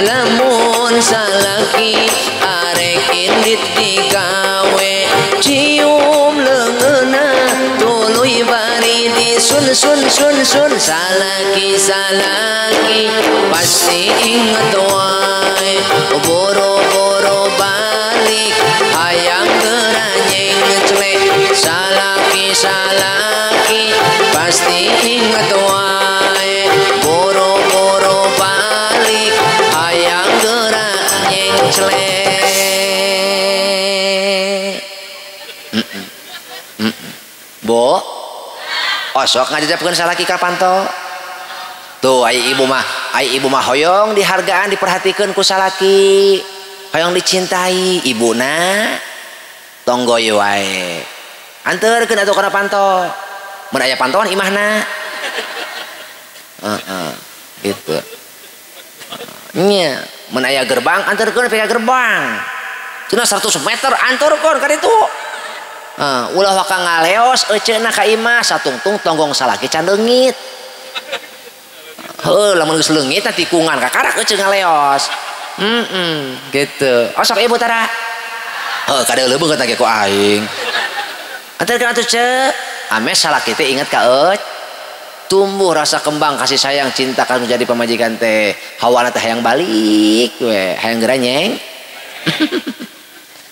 lamun salaki arek indit digawe cium leungeunna tuluy bari di sun sun sun sun salaki salaki pasti inget wae boro boro balik hayang geura nyengclek salaki salaki pasti inget wae boro boro balik hayang geura nyengclek. Bo, osok ngajajapkeun salaki ka panto. Tuh ai ibu mah hoyong dihargaan diperhatikeun ku salaki, hoyong dicintai ibuna tonggoy wae. Anterkeun atuh kana panto. Mun aya pantoan imahna. Heeh, gitu. Nya, mun aya gerbang anterkeun ka gerbang. Cenah 100 meter anterkeun ka ditu. Ulah waka ngaleos eceuna ka imah satungtung tonggong salaki can leungit. Heuh lamun geus leungit tah tikungan kakarak ece ngaleos. Gitu. Osok ibu tara. Heuh kadeuleuh beungeut ge ku aing. Anterkeun atuh ce. Ame salaki teh inget ka euc. Tumbuh rasa kembang kasih sayang cinta kan menjadi pamajikan teh. Hawana teh hayang balik we, hayang geura nyeng.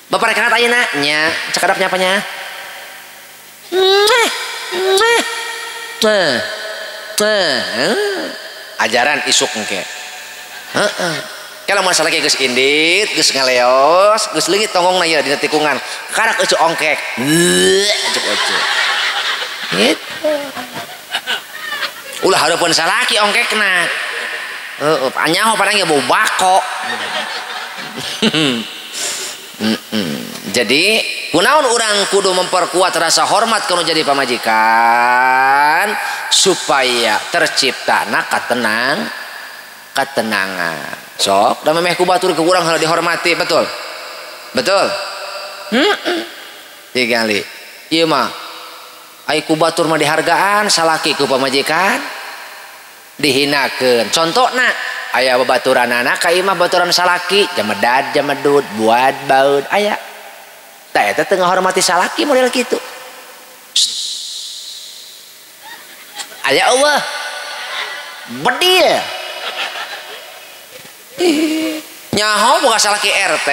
Bapak rek angkat ayeuna nya, cakadap nyapanya. Ajaran isuk engke. Heeh. Kalau masalah geus indit, geus ngaleos, geus leungit tonggongna ieu dina tikungan. Karak euceu ongkek. Cek euceu. Gitu. Ulah hareupeun salaki ongkekna. Heeh, anyaho padang ge bau bako. Jadi kunaon urang kudu memperkuat rasa hormat kalau jadi pamajikan supaya terciptana ketenangan. Sok da memeh ku batur ke urang heula dihormati, betul? Betul? Tigali. Ieu mah ai ku batur mah dihargaan salaki ku pamajikan dihinakeun. Contona aya babaturanana ka imah baturan salaki jamedad jamedud buat baud aya tah eta teu ngahormati salaki model kitu. Aya eueuh bedil nyaho boga salaki RT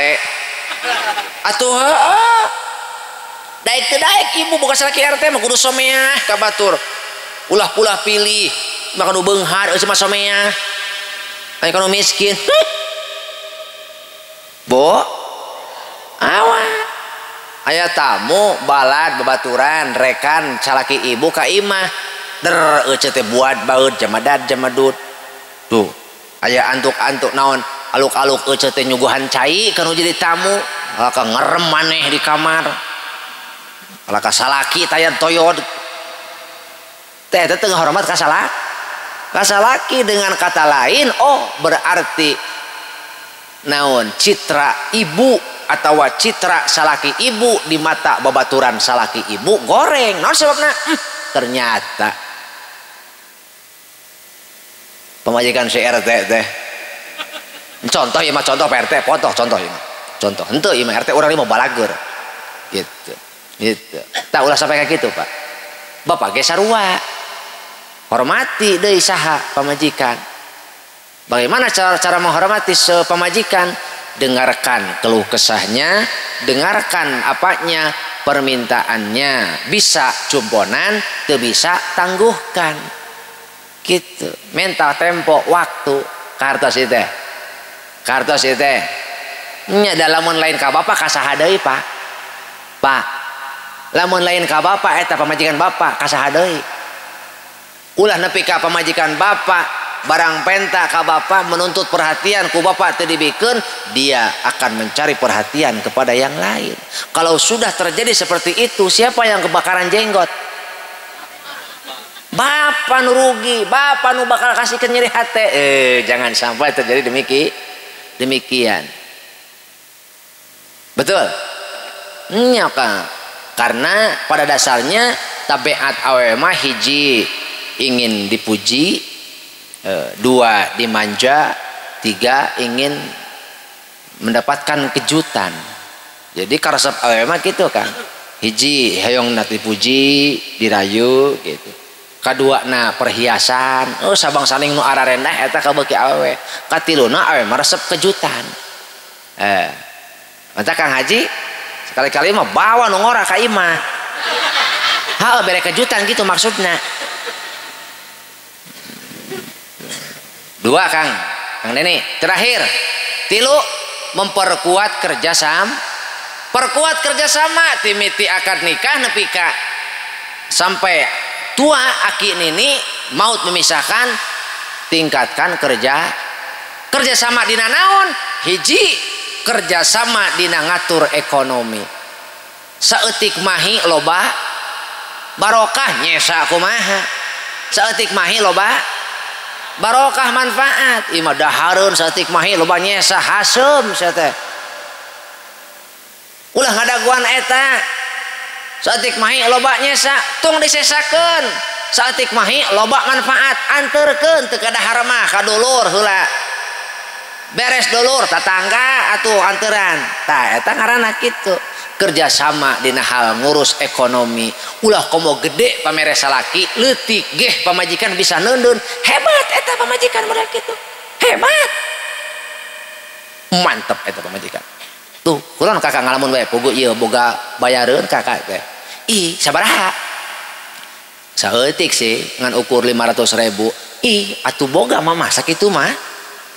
atuh heueuh daek teu daek ibu boga salaki RT mah kudu someah ka batur ulah-ulah pilih maka nu beunghar eueuh mah someah. Ayo kalau miskin, bo, awa, aya tamu balad babaturan rekan salaki ibu ka imah, der euceu teh buat baeud jamadad jamadud, tuh, Aya antuk-antuk naon aluk-aluk ece teh nyuguhan cai kanu jadi tamu alaka ngerem maneh di kamar alaka salaki tayan toyod teh eta teu ngahormat ka salaki. Dengan kata lain, oh berarti naon citra ibu atau citra salaki ibu di mata babaturan salaki ibu goreng. Naon sebabna? Ternyata pemajikan si RT teh, contoh ieu mah, contoh Pak RT, foto contoh ieu mah, contoh henteu ieu mah RT urang ieu mah balager gitu gitu. Tak ulah sampai kayak gitu Pak. Bapak ge sarua hormati deui saha pamajikan. Bagaimana cara menghormati pamajikan? Dengarkan keluh kesahnya, dengarkan apanya, permintaannya. Bisa cumponan, teu bisa tangguhkan. Gitu. Mental tempo waktu kartos ieu teh. Kartos ieu teh. Nya da lamun lain ka bapak ka saha deui, Pak? Pak. Lamun lain ka bapak eta pamajikan bapak ka saha deui? Ulah nepi ka pamajikan bapak barang penta ka bapak menuntut perhatian ku bapak teu dibikeun, dia akan mencari perhatian kepada yang lain. Kalau sudah terjadi seperti itu, siapa yang kebakaran jenggot? Bapak nu rugi, bapak nu bakal kasih ke nyeri hate. Jangan sampai terjadi demikian. Betul? Nya karena pada dasarnya tabiat awewe mah hiji ingin dipuji, dua dimanja, tiga ingin mendapatkan kejutan. Jadi karesep awewe mah gitu kan. Hiji hoyong na dipuji, dirayu gitu. Kadua na perhiasan, oh sabang saling nu ararendah eta kabeuki awewe. Katiluna awewe mah resep kejutan. Mata Kang Haji sekali-kali mah bawa nu ngora ka imah. Heuh bere kejutan gitu maksudna. Dua Kang, Kang Deni. Terakhir, tilu memperkuat kerjasama. Perkuat kerjasama timiti akad nikah nepi ka sampai tua aki nini maut memisahkan, tingkatkan kerjasama dina naon? Hiji kerjasama dina ngatur ekonomi. Saeutik mahi loba barokah nyesa kumaha. Saeutik mahi loba barokah manfaat. Ieu mah dahareun saeutik mahi loba nyesa haseum sia teh. Ulah ngadaguan eta. Saeutik mahi loba nyesa tong disesakeun. Saeutik mahi loba manfaat anterkeun teu ka dahar mah ka dulur heula. Beres dulur tatangga atuh anteran. Tah eta ngaranna kitu. Kerjasama dina hal ngurus ekonomi. Ulah komo gede pamere salaki, leutik geh pamajikan bisa neundeun. Hebat eta pamajikan model kitu. Hebat. Mantep eta pamajikan. Tuh, kurang kakak ngalamun we pugu ieu boga bayareun kakak teh. Ih, sabaraha? Saeutik sih ngan ukur 500.000. Ih, atuh boga mamah sakitu mah.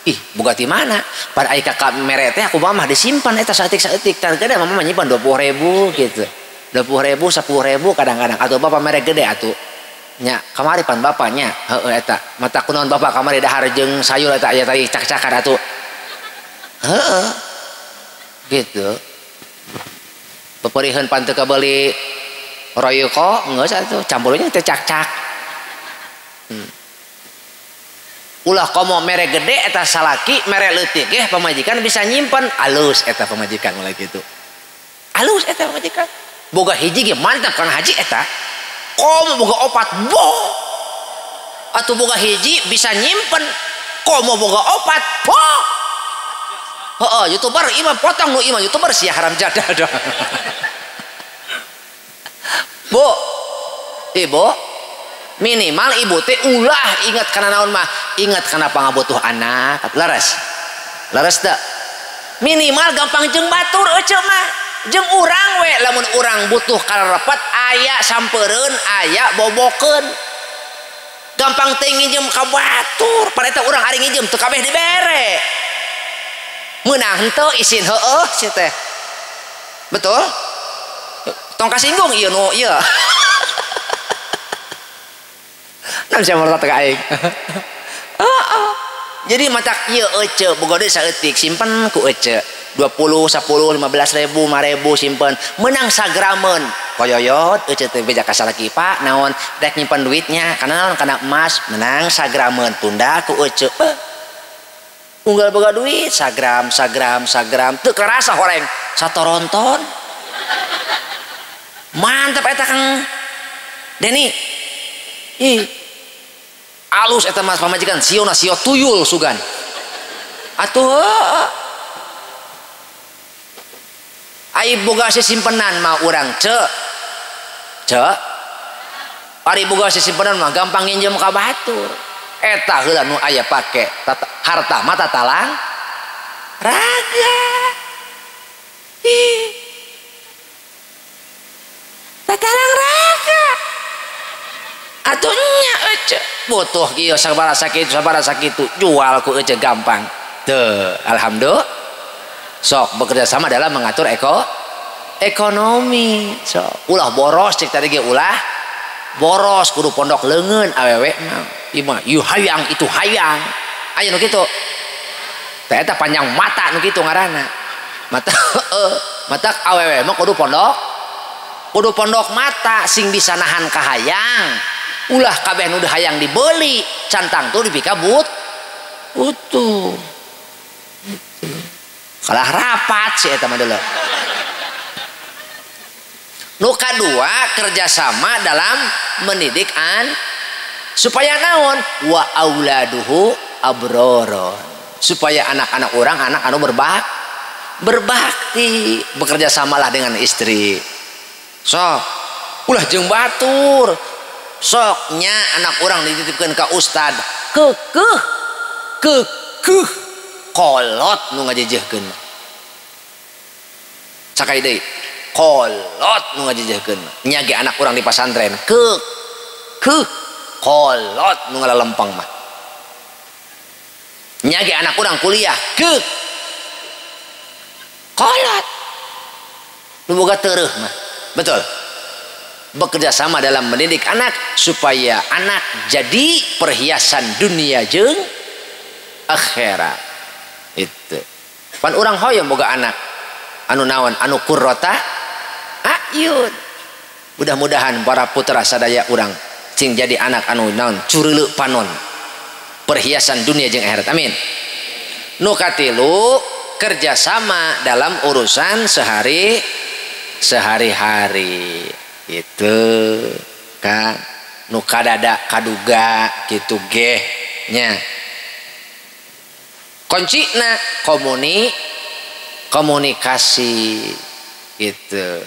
Ih, boga ti mana? Pada ai kakak mere teh aku mamah disimpan eta saeutik-saeutik. Tah gede mamah nyimpan 20.000 gitu. 20.000, 10.000 kadang-kadang atau bapak mere gede atuh. Nya, kamari pan bapaknya. Heueuh eta. Mata kunaon bapak kamari dahar jeung sayur eta aya tadi cak-cakan atuh. Heueuh. Gitu. Peperiheun pan teu kabeuli royko geus atuh campurnya teh cak-cak. Ulah komo mere gede eta salaki mere leutik geh pamajikan bisa nyimpen alus eta pamajikan mulai gitu. Alus eta pamajikan. Boga hiji ge mantap Kang Haji eta. Komo boga opat bo. Atuh boga hiji bisa nyimpen, komo boga opat bo. Heeh, YouTuber imah potong nu imah YouTuber sia haram jadah dah. Bu, ibu, minimal ibu teh ulah ingat kana naon mah, ingat kana pangabutuh anak. Leres. Leres teu? Minimal gampang jeung batur ece mah. Jeung urang we lamun urang butuh karepet aya sampereun, aya bobokeun. Gampang teh nginjem ka batur, pada eta urang ari nginjem teu kabeh dibere. Meunang henteu isin heueuh si teh. Betul? Tong kasinggung ieu nu ieu. Nam sia murtad ka aing. Heeh. Jadi matak ieu ece boga deui saeutik simpen ku ece 20 10 15 ribu 5 ribu simpen menang sagramen koyoyot ece teh beja ka salaki Pak naon rek nyimpen duitnya karena naon kana emas menang sagramen tunda ku ece unggal boga duit sagram sagram sagram teu karasa horeng satoronton mantap eta Kang Deni ih alus eta mas pamajikan siona sio tuyul sugan atuh ai boga sisimpenan mah urang ce ce ari boga sisimpenan mah gampang nginjem ka batur eta heula nu aya pake harta mata talang raga ih tatalang raga atuh nya ece butuh kieu sabaraha sakitu jual ku ece gampang teu alhamdulillah sok bekerja sama dalam mengatur ekonomi sok ulah boros cek tadi ge ulah boros kudu pondok leungeun awewe mah ieu mah ieu hayang itu hayang aya nu kitu teh eta panjang mata nu kitu ngaranna mata mata awewe mah kudu pondok mata sing bisa nahan kahayang ulah kabeh nu hayang dibeli cantang tuh dipikabut utuh kalah rapat sih eta mah dulu. Nu kadua kerjasama dalam mendidik an supaya naon wa auladuhu abroron supaya anak-anak orang anak anu berbakti bekerja samalah dengan istri sok ulah jeung batur soknya anak orang dititipkan ke ustad kekeh kekeh kolot nu ngajejehkeun sakali deui kolot nu ngajejehkeun nya ge anak urang di pasantren kekeh kolot nu ngalalempeng mah nya ge anak urang kuliah ke kolot nu boga tereuh mah betul. Bekerja sama dalam mendidik anak supaya anak jadi perhiasan dunia jeung akhirat itu pan urang hoyong boga anak anu naon anu qurrata ayun mudah-mudahan para putra sadaya urang cing jadi anak anu naon cureuleuh panon perhiasan dunia jeung akhirat amin. Nu katilu kerjasama dalam urusan sehari-hari itu kan nu kadada kaduga gitu geh nya kuncina komunikasi gitu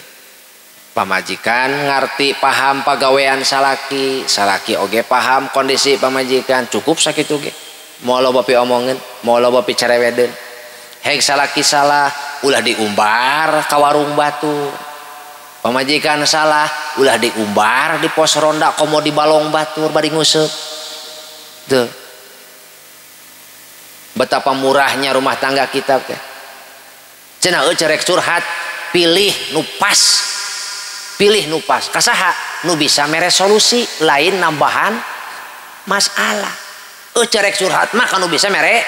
pamajikan ngarti paham pagawean salaki salaki oge paham kondisi pamajikan cukup sakitu ge moal loba pi omongin moal loba pi cerewedeun heg salaki salah ulah diumbar ka warung batu pamajikan salah ulah diumbar di pos ronda komo di balong batur bari nguseup tuh betapa murahnya rumah tangga kita teh cenah eueuh cerek curhat pilih nu pas kasaha nu bisa mere solusi lain nambahan masalah eueuh cerek curhat mah kanu bisa mere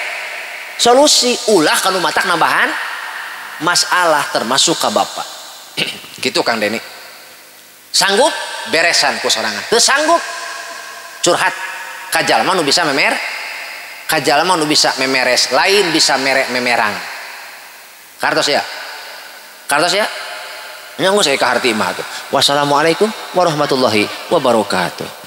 solusi ulah kanu matak nambahan masalah termasuk ka bapak gitu Kang Deni sanggup beresan ku sorangan teu sanggup curhat ka jalma nu bisa memer ka jalma nu bisa memeres lain bisa mere memerang kartos ya nyanggo saya ka harti mah tuh. Wassalamualaikum warahmatullahi wabarakatuh.